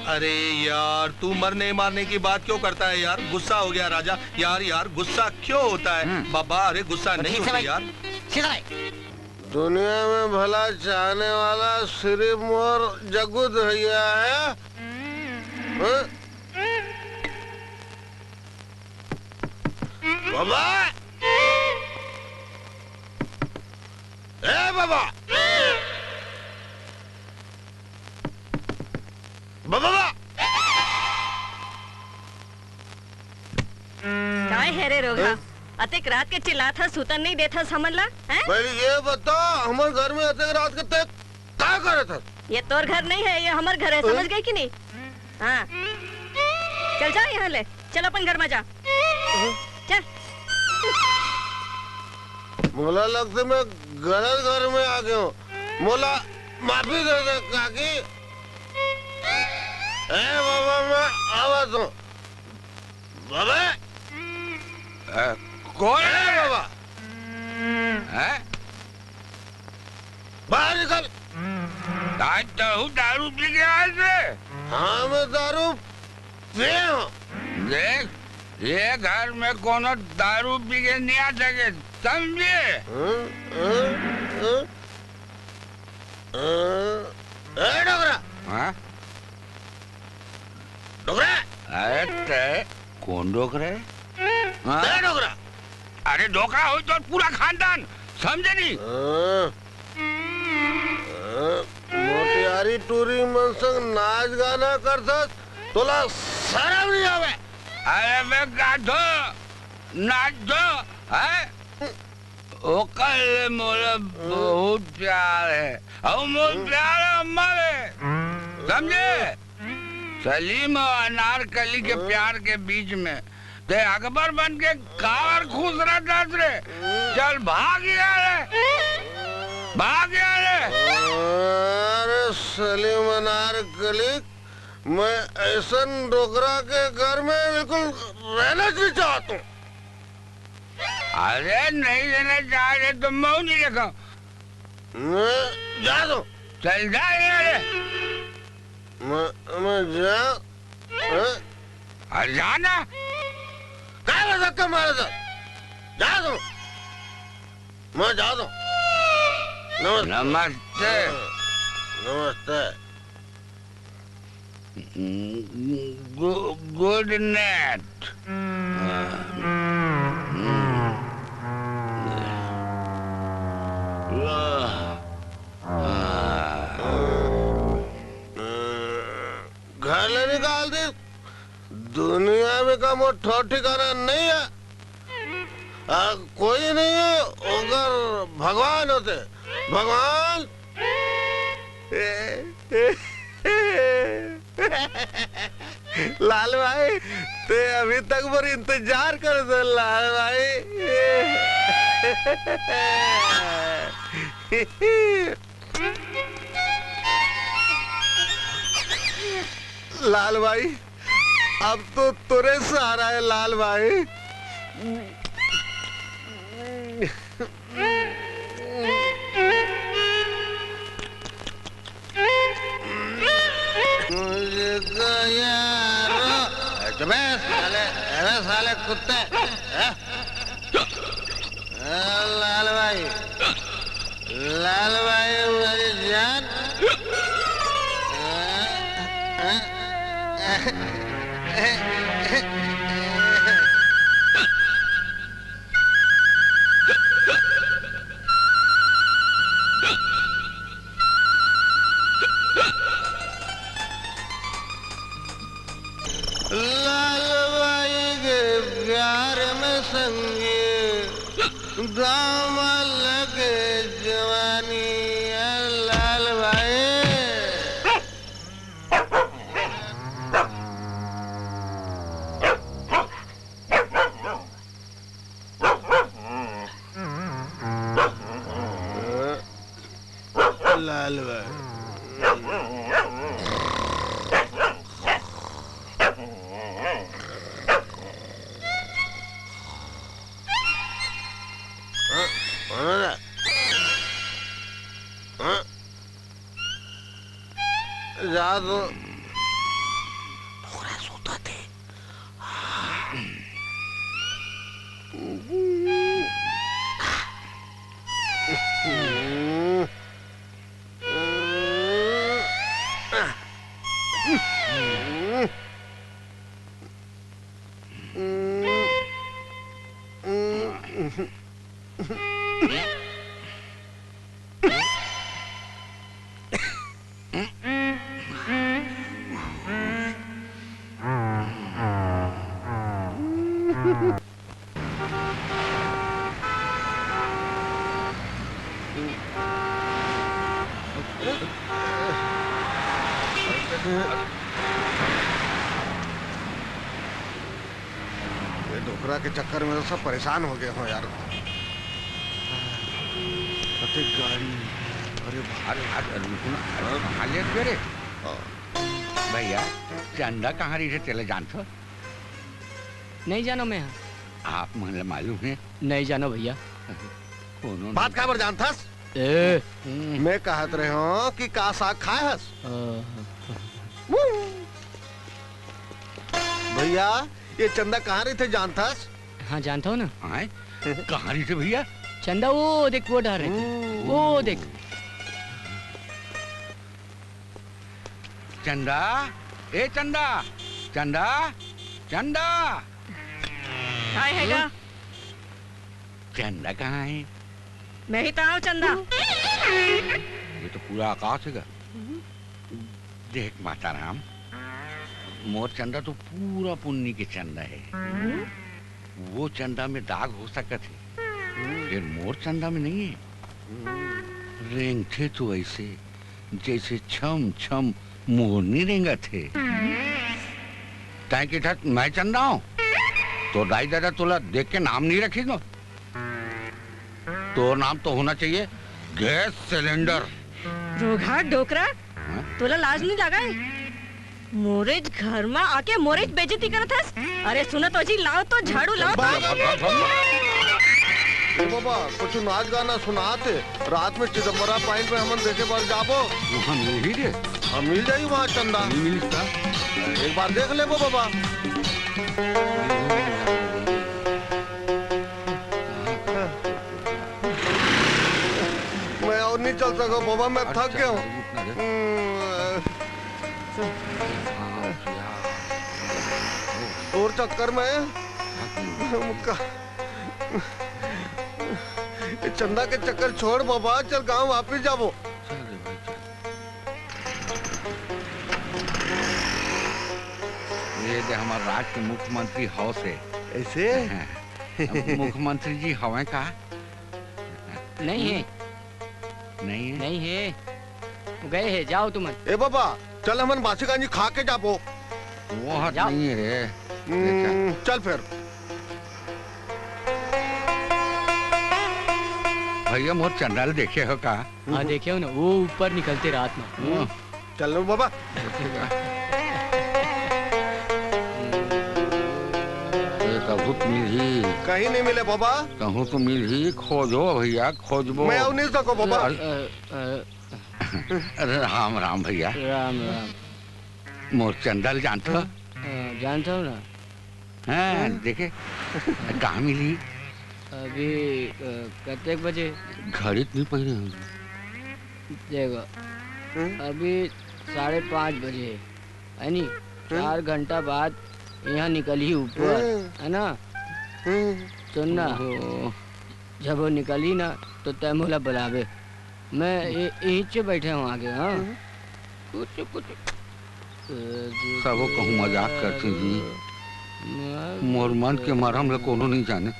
अरे यार, तू मरने मारने की बात क्यों करता है यार? गुस्सा हो गया राजा। यार, यार, गुस्सा क्यों होता है? हम्म। बाबा, अरे गुस्सा तो नहीं ठीक से होता भाई, यार। सीधा रहे। दुनिया में भला चाहने वाला सिर्फ मोर जग्गू भैया है। हाँ? बाबा! ए बाबा! बाबा! काय हे रे रोगहा? हैं? अतेक रात के चिल्लात हस, सुतन नहीं देत हस हमन ला, हैं? पहले ये बता, हमर घर में अतेक रात के तैं का करत हस? ये तोर घर नहीं है, ये हमर घर है, हैं? समझ गई कि नहीं? हाँ। चल जा यहाँ ले, चल अपन घर में जा। हैं? चल। मोला लगथे मैं गलत घर में आ गया हूँ। मोला माफी दे दे काकी। ए बाबा, मैं आवत हूँ। बाबा। अ, कौन है? ए बाबा। हैं? बाहर निकल। आज तहू दारू पी के आए थे? हाँ, मैं दारू पिए हूँ। देख, ये घर में कोनो दारू पी के नहीं आ सके, समझे? हाँ, हाँ, हाँ, हाँ। ए, डोकरा! हाँ? डोकरा! अरे, तैं कौन डोकरा है? हाँ? तैं डोकरा! अरे, डोकरा होही तो पूरा खानदान, समझे नहीं? हाँ। हाँ, मोटियारी टूरी मन संग नाच गाना करथस, तोला शरम नहीं आवे? अरे बे गाधो, नाच दो, हैं? ओकर ले मोला बहुत प्यार है, अउ मोर प्यार अम्मा ले, समझे? सलीम अउ अनारकली के प्यार के बीच में तैं अकबर बन के काबर खुश रहत हस रे? चल भाग यहाँ ले, भाग यहाँ ले। अरे सलीम अनारकली, मैं ऐसन डोकरा के घर में बिल्कुल रहना नहीं चाहता हूँ। अरे नहीं रहना चाह रहे तो मैं नहीं रखा। मैं जा दो। चल जा यहाँ ले। मैं, मैं जा, हैं? अरे जा ना। काय ला धक्का मारे था? जा दो। मैं जा दो। नमस्ते। नमस्ते। हाँ, नमस्ते। गु-, गुड नाइट। घर ले निकाल दे। दुनिया में का मोर ठौर ठिकाना नहीं है। आ, कोई नहीं है, ओकर भगवान होते। भगवान। लाल भाई, तैं अभी तक मोर इंतजार करत हस, लाल भाई। लाल भाई, अब तो तोरे सहारा है लाल भाई। मुझको यारो, अबे साले, अबे साले कुत्ते, हैं? लाल भाई, लाल भाई, मेरी जान। लाल भाई के प्यार में संगी, दाम लगे जवानी है लाल भाई। लाल भाई। हाँ, हाँ, हाँ। जा तो। डोकरा सूता थे। ये डोकरा के चक्कर में तो सब परेशान हो गए हो यार। कते गाड़ी, अरे भाई। अरे, अरे, अरे, रुको ना, अरे, हाँ? कहाँ ले गए रे? हाँ। भैया, चंदा कहाँ रही से चले जानथो? नहीं जानो मैं। आप मन ला मालूम है? नहीं जानो भैया। कोनो बात नहीं। काबर जानथस? ए। हम्म। मैं कहत रहे हूँ कि का साग खाए हस? अ। भैया, ये चंदा कहाँ रहिथे जानथस? हाँ, जानता हूँ ना। आय? कहाँ रहिथे भैया? चंदा वो देख, वो डहर रहिथे। हम्म। वो देख। चंदा, ए चंदा, चंदा, चंदा। काय हे गा? हम्म? चंदा कहाँ हे? मैं ही तो हूँ चंदा। ये तो पूरा आकाश हे गा। देख माताराम, मोर चंदा तो पूरा पुन्नी के चंदा हे। वो चंदा में दाग हो सकत हे, फेर मोर चंदा में नहीं हे। रेंगथे तो ऐसे, जैसे छम छम मोरनी रेंगत हे। तैं किथस मैं चंदा हूँ? तोर दाई ददा तोला देख के नाम नहीं रखिस ना? तोर नाम तो होना चाहिए गैस सिलेंडर। रोगहा डोकरा, हाँ? तोला लाज नहीं लगा हे? मोरेच घर मा आके मोरेच बेइज्जती करत हस। अरे सुनो तो जी, लाओ तो झाड़ू लाओ तो। बा-, बा-, बा-, बा-, ए बाबा, कुछ नाच गाना सुनात हे। रात में चिदम्बरा पॉइंट में हमन देखे बर जाबो। वहाँ मिलही रे। हाँ, मिल जाही वहाँ चंदा। नहीं मिलता। एक बार देख लेबो बाबा। मैं और नहीं चल सको बाबा, मैं थक गया हूँ। हम्म। तोर चक्कर में मुक्का। चंदा के चक्कर छोड़ बाबा, चल गांव वापिस जाबो। ये दे हमार राज के मुख्यमंत्री हाउस हे। ऐसे? मुख्यमंत्री जी हवे का? नहीं हे। नहीं हे? नहीं हे। गए हे, जाओ तुमन। ए बाबा, चल हमन बासी कांजी खा के जाबो। वो हाथ जाओ। नहीं हे रे। हम्म, चल फिर। भैया, मोर चंदा ल देखे हो का? हाँ, देखे हो ना, वो ऊपर निकलते रात में। हाँ। चल लो बाबा। ये कहूँ तो मिलही। कहीं नहीं मिले बाबा। कहूँ तो मिलही, खोजो भैया, खोजबो। मैं आऊ नहीं सको बाबा। अरे, अ, अ, अरे राम राम भैया। राम राम। मोर चंदा ल जानथो? हाँ, जानता हूँ ना। हाँ, हाँ? देखे, कहाँ मिली? अभी, अ, कतेक बजे? घड़ी तो नहीं पहिरे हूँ। देखो, हम्म? अभी साढ़े पाँच बजे है, है नी? हम्म? चार घंटा बाद यहाँ निकलही ऊपर, हम्म। है ना? हम्म। सुन ना, ओहो। जब वो निकलही ना, तो तैं मोला बुलाबे। मैं ए-, यहीं चे बैठे हूँ आगे, हाँ? हम्म। कुछ, कुछ। सबो कहूँ मजाक करथे जी। मोर मन के मरम ल कोनो नहीं जाने।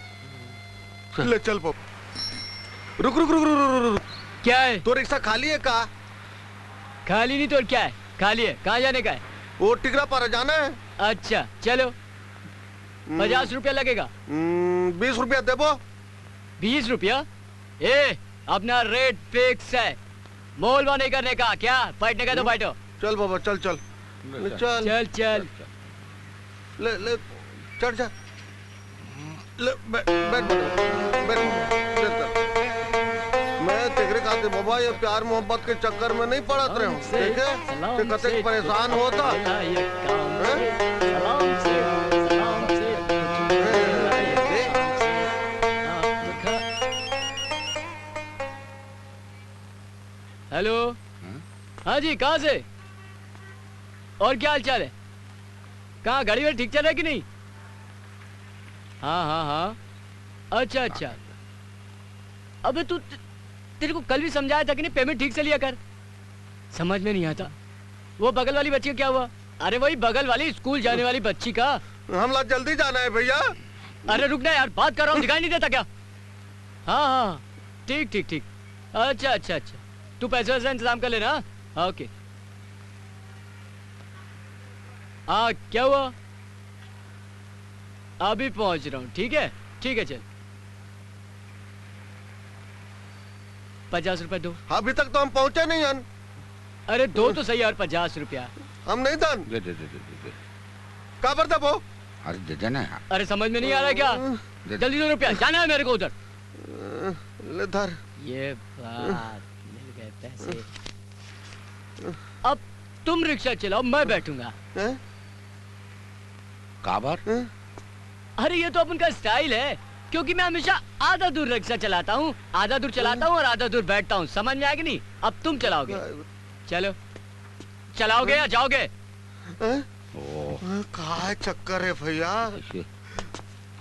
चल। ले चल बाबू। रुक, रुक, रुक, रुक, रुक, रुक। क्या है? तो रिक्शा खाली है का? खाली नहीं तो क्या है? खाली है। कहाँ जाने का है? वो टिकरा पारा जाना है। अच्छा, चलो। हम्म। पचास रुपया लगेगा। हम्म, बीस रुपया देबो। बीस रुपया? ए, अपना रेट फिक्स है, मोल भाव नहीं करने का। क्या बैठने का तो हम्म। बैठो। चल बाबा, चल, चल। ले, ले, चल। चल, चल। चल, चल। ले, ले, चढ़ जा। ले, बै-, बैठ, बैठ, बैठ, बैठ, चल, चल। मैं तेरे खातिर बाबा ये प्यार मोहब्बत के चक्कर में नहीं पड़त रहे हूँ, ठीक है? ते कतेक परेशान होता। हैं? हेलो। हाँ? हाँ जी, कहाँ से? और क्या हाल चाल है? कहाँ, गाड़ी वाड़ी ठीक चल रहा है कि नहीं? हाँ, हाँ, हाँ। अच्छा, अच्छा। अबे तू, ते-, तेरे को कल भी समझाया था कि नहीं, पेमेंट ठीक से लिया कर। समझ में नहीं आता। वो बगल वाली बच्ची का क्या हुआ? अरे वही बगल वाली स्कूल जाने वाली बच्ची का। हमला जल्दी जाना है भैया। अरे रुक ना यार, बात कर रहा हूँ, दिखाई नहीं देता क्या? हाँ, हाँ, हाँ। ठीक, ठीक, ठीक। अच्छा, अच्छा, अच्छा। तू पैसे वैसे इंतजाम कर लेना, हाँ? हाँ, ओके। हाँ, क्या हुआ? अभी पहुंच रहा हूँ, ठीक है? ठीक है, चल। पचास रुपए दो। अभी तक तो हम पहुंचे नहीं हन। अरे, दो तो सही यार, पचास रुपया। हम नहीं दन। दे, दे, दे, दे, दे, दे। काबर देबो? अरे, दे देना यार। अरे, समझ में नहीं आ रहा है क्या? दे दे। जल्दी दो रुपया, जाना है मेरे को उधर। ले धर। ये बात, मिल गए पैसे। अब तुम रिक्शा चलाओ, मैं बैठूंगा। हैं? काबर? हैं? अरे, ये तो अपन का स्टाइल है, क्योंकि मैं हमेशा आधा दूर रिक्शा चलाता हूँ, आधा दूर चलाता हूँ और आधा दूर बैठता हूँ। समझ में आया कि नहीं? अब तुम चलाओगे। हाँ। चलो, चलाओगे या जाओगे? हैं? ओ। का चक्कर है भैया?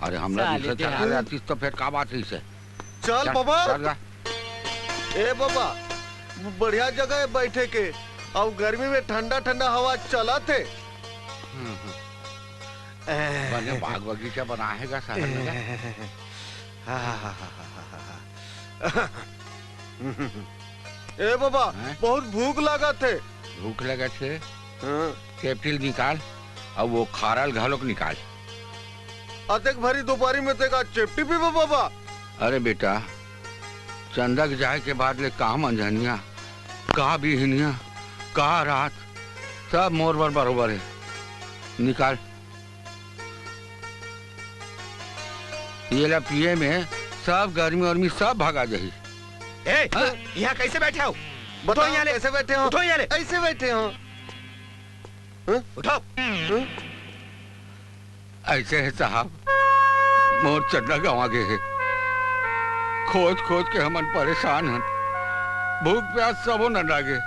अरे, हमला साले रिक्शा चला रहे आतीस तो फिर का बात रही से? चल चल, बाबा। चल गा। ए बाबा, बढ़िया जगह है बैठे के, अउ गर्मी में ठंडा ठंडा हवा चलत हे। हम्म, हम्म। बने बाग बगीचा बनाए हे गा शहर में गा। ए बाबा, हैं? बहुत भूख लागत हे। भूख लगत हे? हाँ। चेपटी ल निकाल, अउ वो खारा ल घलोक निकाल। अतेक भारी दोपहरी में तें का चेपटी पीबे बाबा? अरे बेटा, चंदा के जाए के बाद ले का मंझनिया, का बिहनिया, का रात, सब मोर बर बरोबर हे। निकाल। ये ला पिए में सब गर्मी वर्मी सब भगा जाही। ए, हाँ? यहाँ कैसे बैठे हो? बताओ, उठो यहाँ ले। कैसे बैठे हो? उठो यहाँ ले। ऐसे बैठे हो। हाँ? उठो। हाँ? ऐसे हे साहब, मोर चंदा गंवा गे हे। खोज खोज के हमन परेशान हन, भूख प्यास सबो नंदा गे।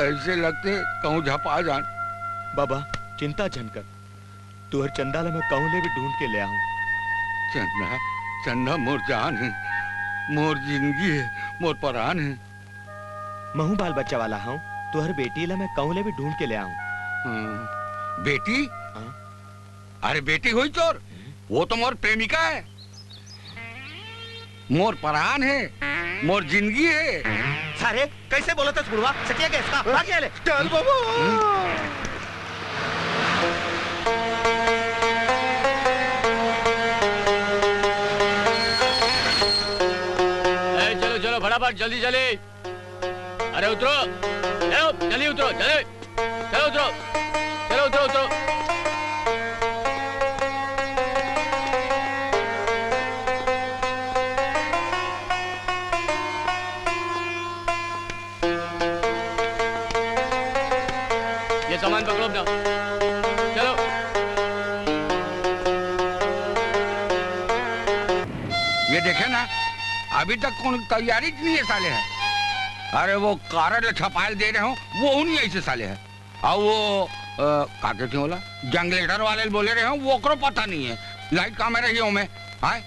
ऐसे लगथे कहूँ झपा जान। बाबा, चिंता झन कर, तुहर चंदा ला मैं कहूँ ले भी ढूंढ के ले आहूँ। चंदा, चंदा मोर जान हे, मोर जिंदगी हे, मोर परान हे। महूँ बाल बच्चा वाला हूँ, तुहर बेटी ला मैं कहूँ ले भी ढूंढ के ले आहूँ। हम्म, बेटी? हाँ। अरे बेटी होही तोर, वो तो मोर प्रेमिका हे, मोर परान हे, मोर जिंदगी हे। सारे, कैसे बोलत हस बुढ़वा? सटिया गैस का? भाग यहाँ ले। चल बाबू। ए, चलो, चलो, फटाफट, जल्दी, जल्दी। अरे उतरो, चलो, जल्दी उतरो, जल्दी। चलो उतरो, चलो उतरो, उतरो। ये सामान पकड़ो अपना, चलो। अभी तक कोनो तैयारी च नहीं है साले ह। अरे वो कारड ल छपायल दे रहे हो, वो नहीं ऐसे साले ह। अउ वो, अ, का कहते हैं बोला, जनरेटर वाले ल बोले रहे हो, वो ओकरो पता नहीं है। लाइट कहाँ में रही हो मैं, हाँ?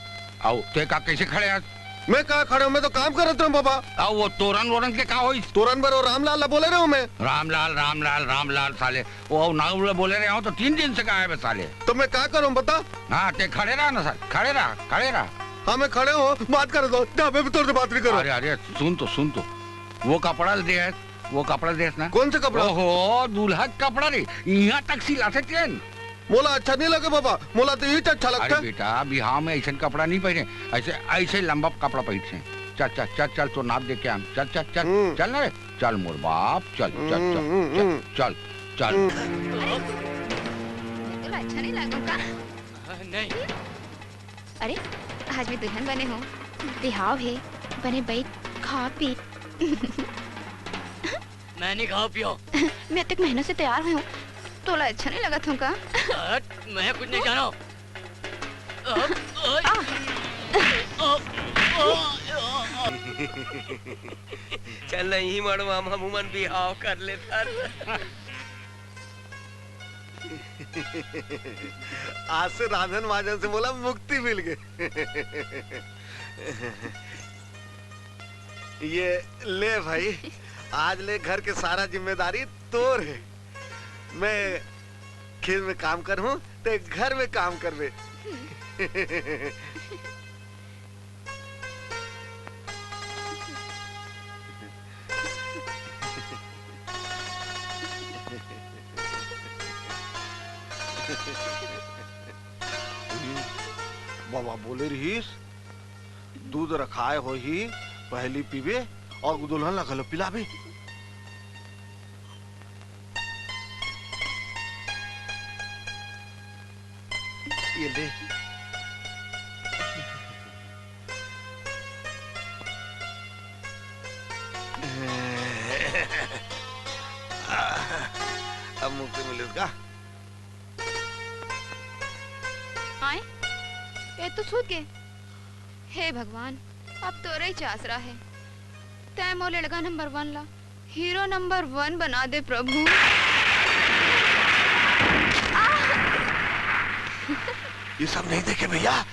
अउ ते का कैसे खड़े हस? मैं का खड़े हो, मैं तो काम करत रहूं बाबा। अउ वो तोरन वोरन के का होइस? तोरन बर वो रामलाल ला बोले रहे हो मैं। रामलाल, रामलाल, रामलाल साले, वो नाऊ ला बोले रहे हो तो तीन दिन से गायब है साले। तो मैं का करूं बता? हाँ, ते खड़े रहा ना साले, खड़े रहा, खड़े रहा। हाँ, मैं खड़े हूँ, बात कर दो, जहाँ पे भी तोर से बात नहीं करो। अरे, अरे, सुन तो, सुन तो, वो कपड़ा दे, वो कपड़ा देस ना। कौन सा कपड़ा? ओहो, दूल्हा के कपड़ा रे, यहाँ तक सिलाथे तेन। मोला अच्छा नहीं लगे बाबा, मोला तो ये अच्छा लगता अरे है। बेटा, बिहाव में ऐसा कपड़ा नहीं पहने, ऐसे, ऐसे लंबा कपड़ा पहनते हैं। चल, चल, चल, चल, तो नाप दे के हम। चल, चल, चल, हम्म। चल ना रे, चल मोर बाप, चल, चल, चल, हम्म, चल, हम्म। चल, चल। हम्म। अरे, तोला अच्छा नहीं लगा का? नहीं। अरे, आज मैं दुल्हन बने हूँ, बिहाव है, बने बैठ, खा पी। मैं नहीं खाओ पियो। मैं इतने महीनों से तैयार हुई हूँ, तोला अच्छा नहीं लगा था का? हट, मैं कुछ नहीं जानो। चल नहीं मड़वा, हम मन बिहाव कर लेथन। आज से रांधन मांजन से मोला मुक्ति मिल गई। ये ले भाई, आज ले घर के सारा जिम्मेदारी तोर है। मैं खेत में काम करहूँ, ते घर में काम करबे। बाबा बोले रहिस, दूध रखाए होही, पहली पीबे और दुल्हन ला घलो पिलाबे। ये ले। अब मुक्ति मिलिस का? आए? ये तो सूत गए। हे भगवान, अब तोरे ही च आसरा है। तै मोर लड़का नंबर वन ला हीरो नंबर वन बना दे प्रभु। आह! ये सब नहीं देखे भैया,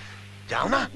जाओ ना।